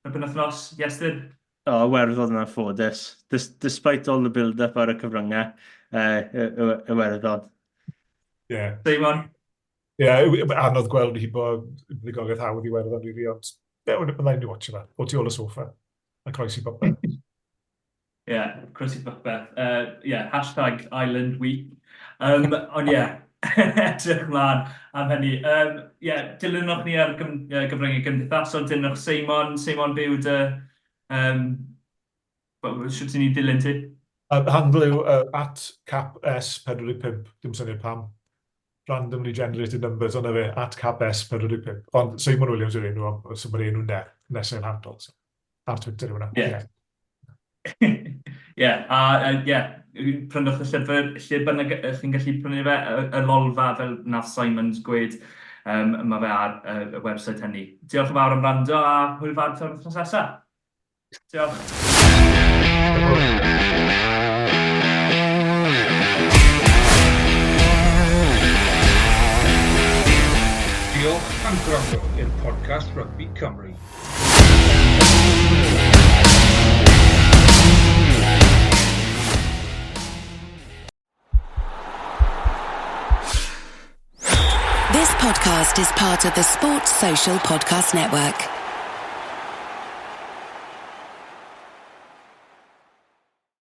C: y penwythnos, Iestyn?
D: O, oh, Iwerddon yn anffodus. Despite all the build-up ar y cyfryngau, Iwerddon.
E: Yeah.
C: Seimon?
E: Ie, yeah, anodd gweld hi bod fuddugoliaeth hawdd i Iwerddon, really, ond Ie, yeah, byddai'n mynd i watcho fe, o tu ôl y soffa, a croesi popeth.
C: Ie, yeah, croesi popeth. Yeah, hashtag Island Week. Ond ie, yeah, edrych mlaen am hynny. Yeah, dilynwch ni ar gyfryngau gymdeithasol, dilynwch Seimon. Seimon, be yw dy... Um, sut ti'n ni dilyn ti?
E: Handle yw at cap S45, dim syniad pam. Randomly generated numbers, ond fe, at cap S45. Ond Seimon Williams yw'r enw, so mae'r enw ne, nesaf yn handle. So, ar Twitter yw hwnna.
C: Ie. Ie, a ie, prynwch y llyfr, lle bynnag chi'n gallu prynu fe, y Lolfa, fel nath Simons gweud, um, mae fe ar y website hynny. Diolch yn fawr am wrando a hwyl fawr tan wythnos nesaf. Diolch.
B: Diolch am gwrando i'r podcast Rygbi Cymru.
A: This podcast is part of the Sports Social Podcast Network.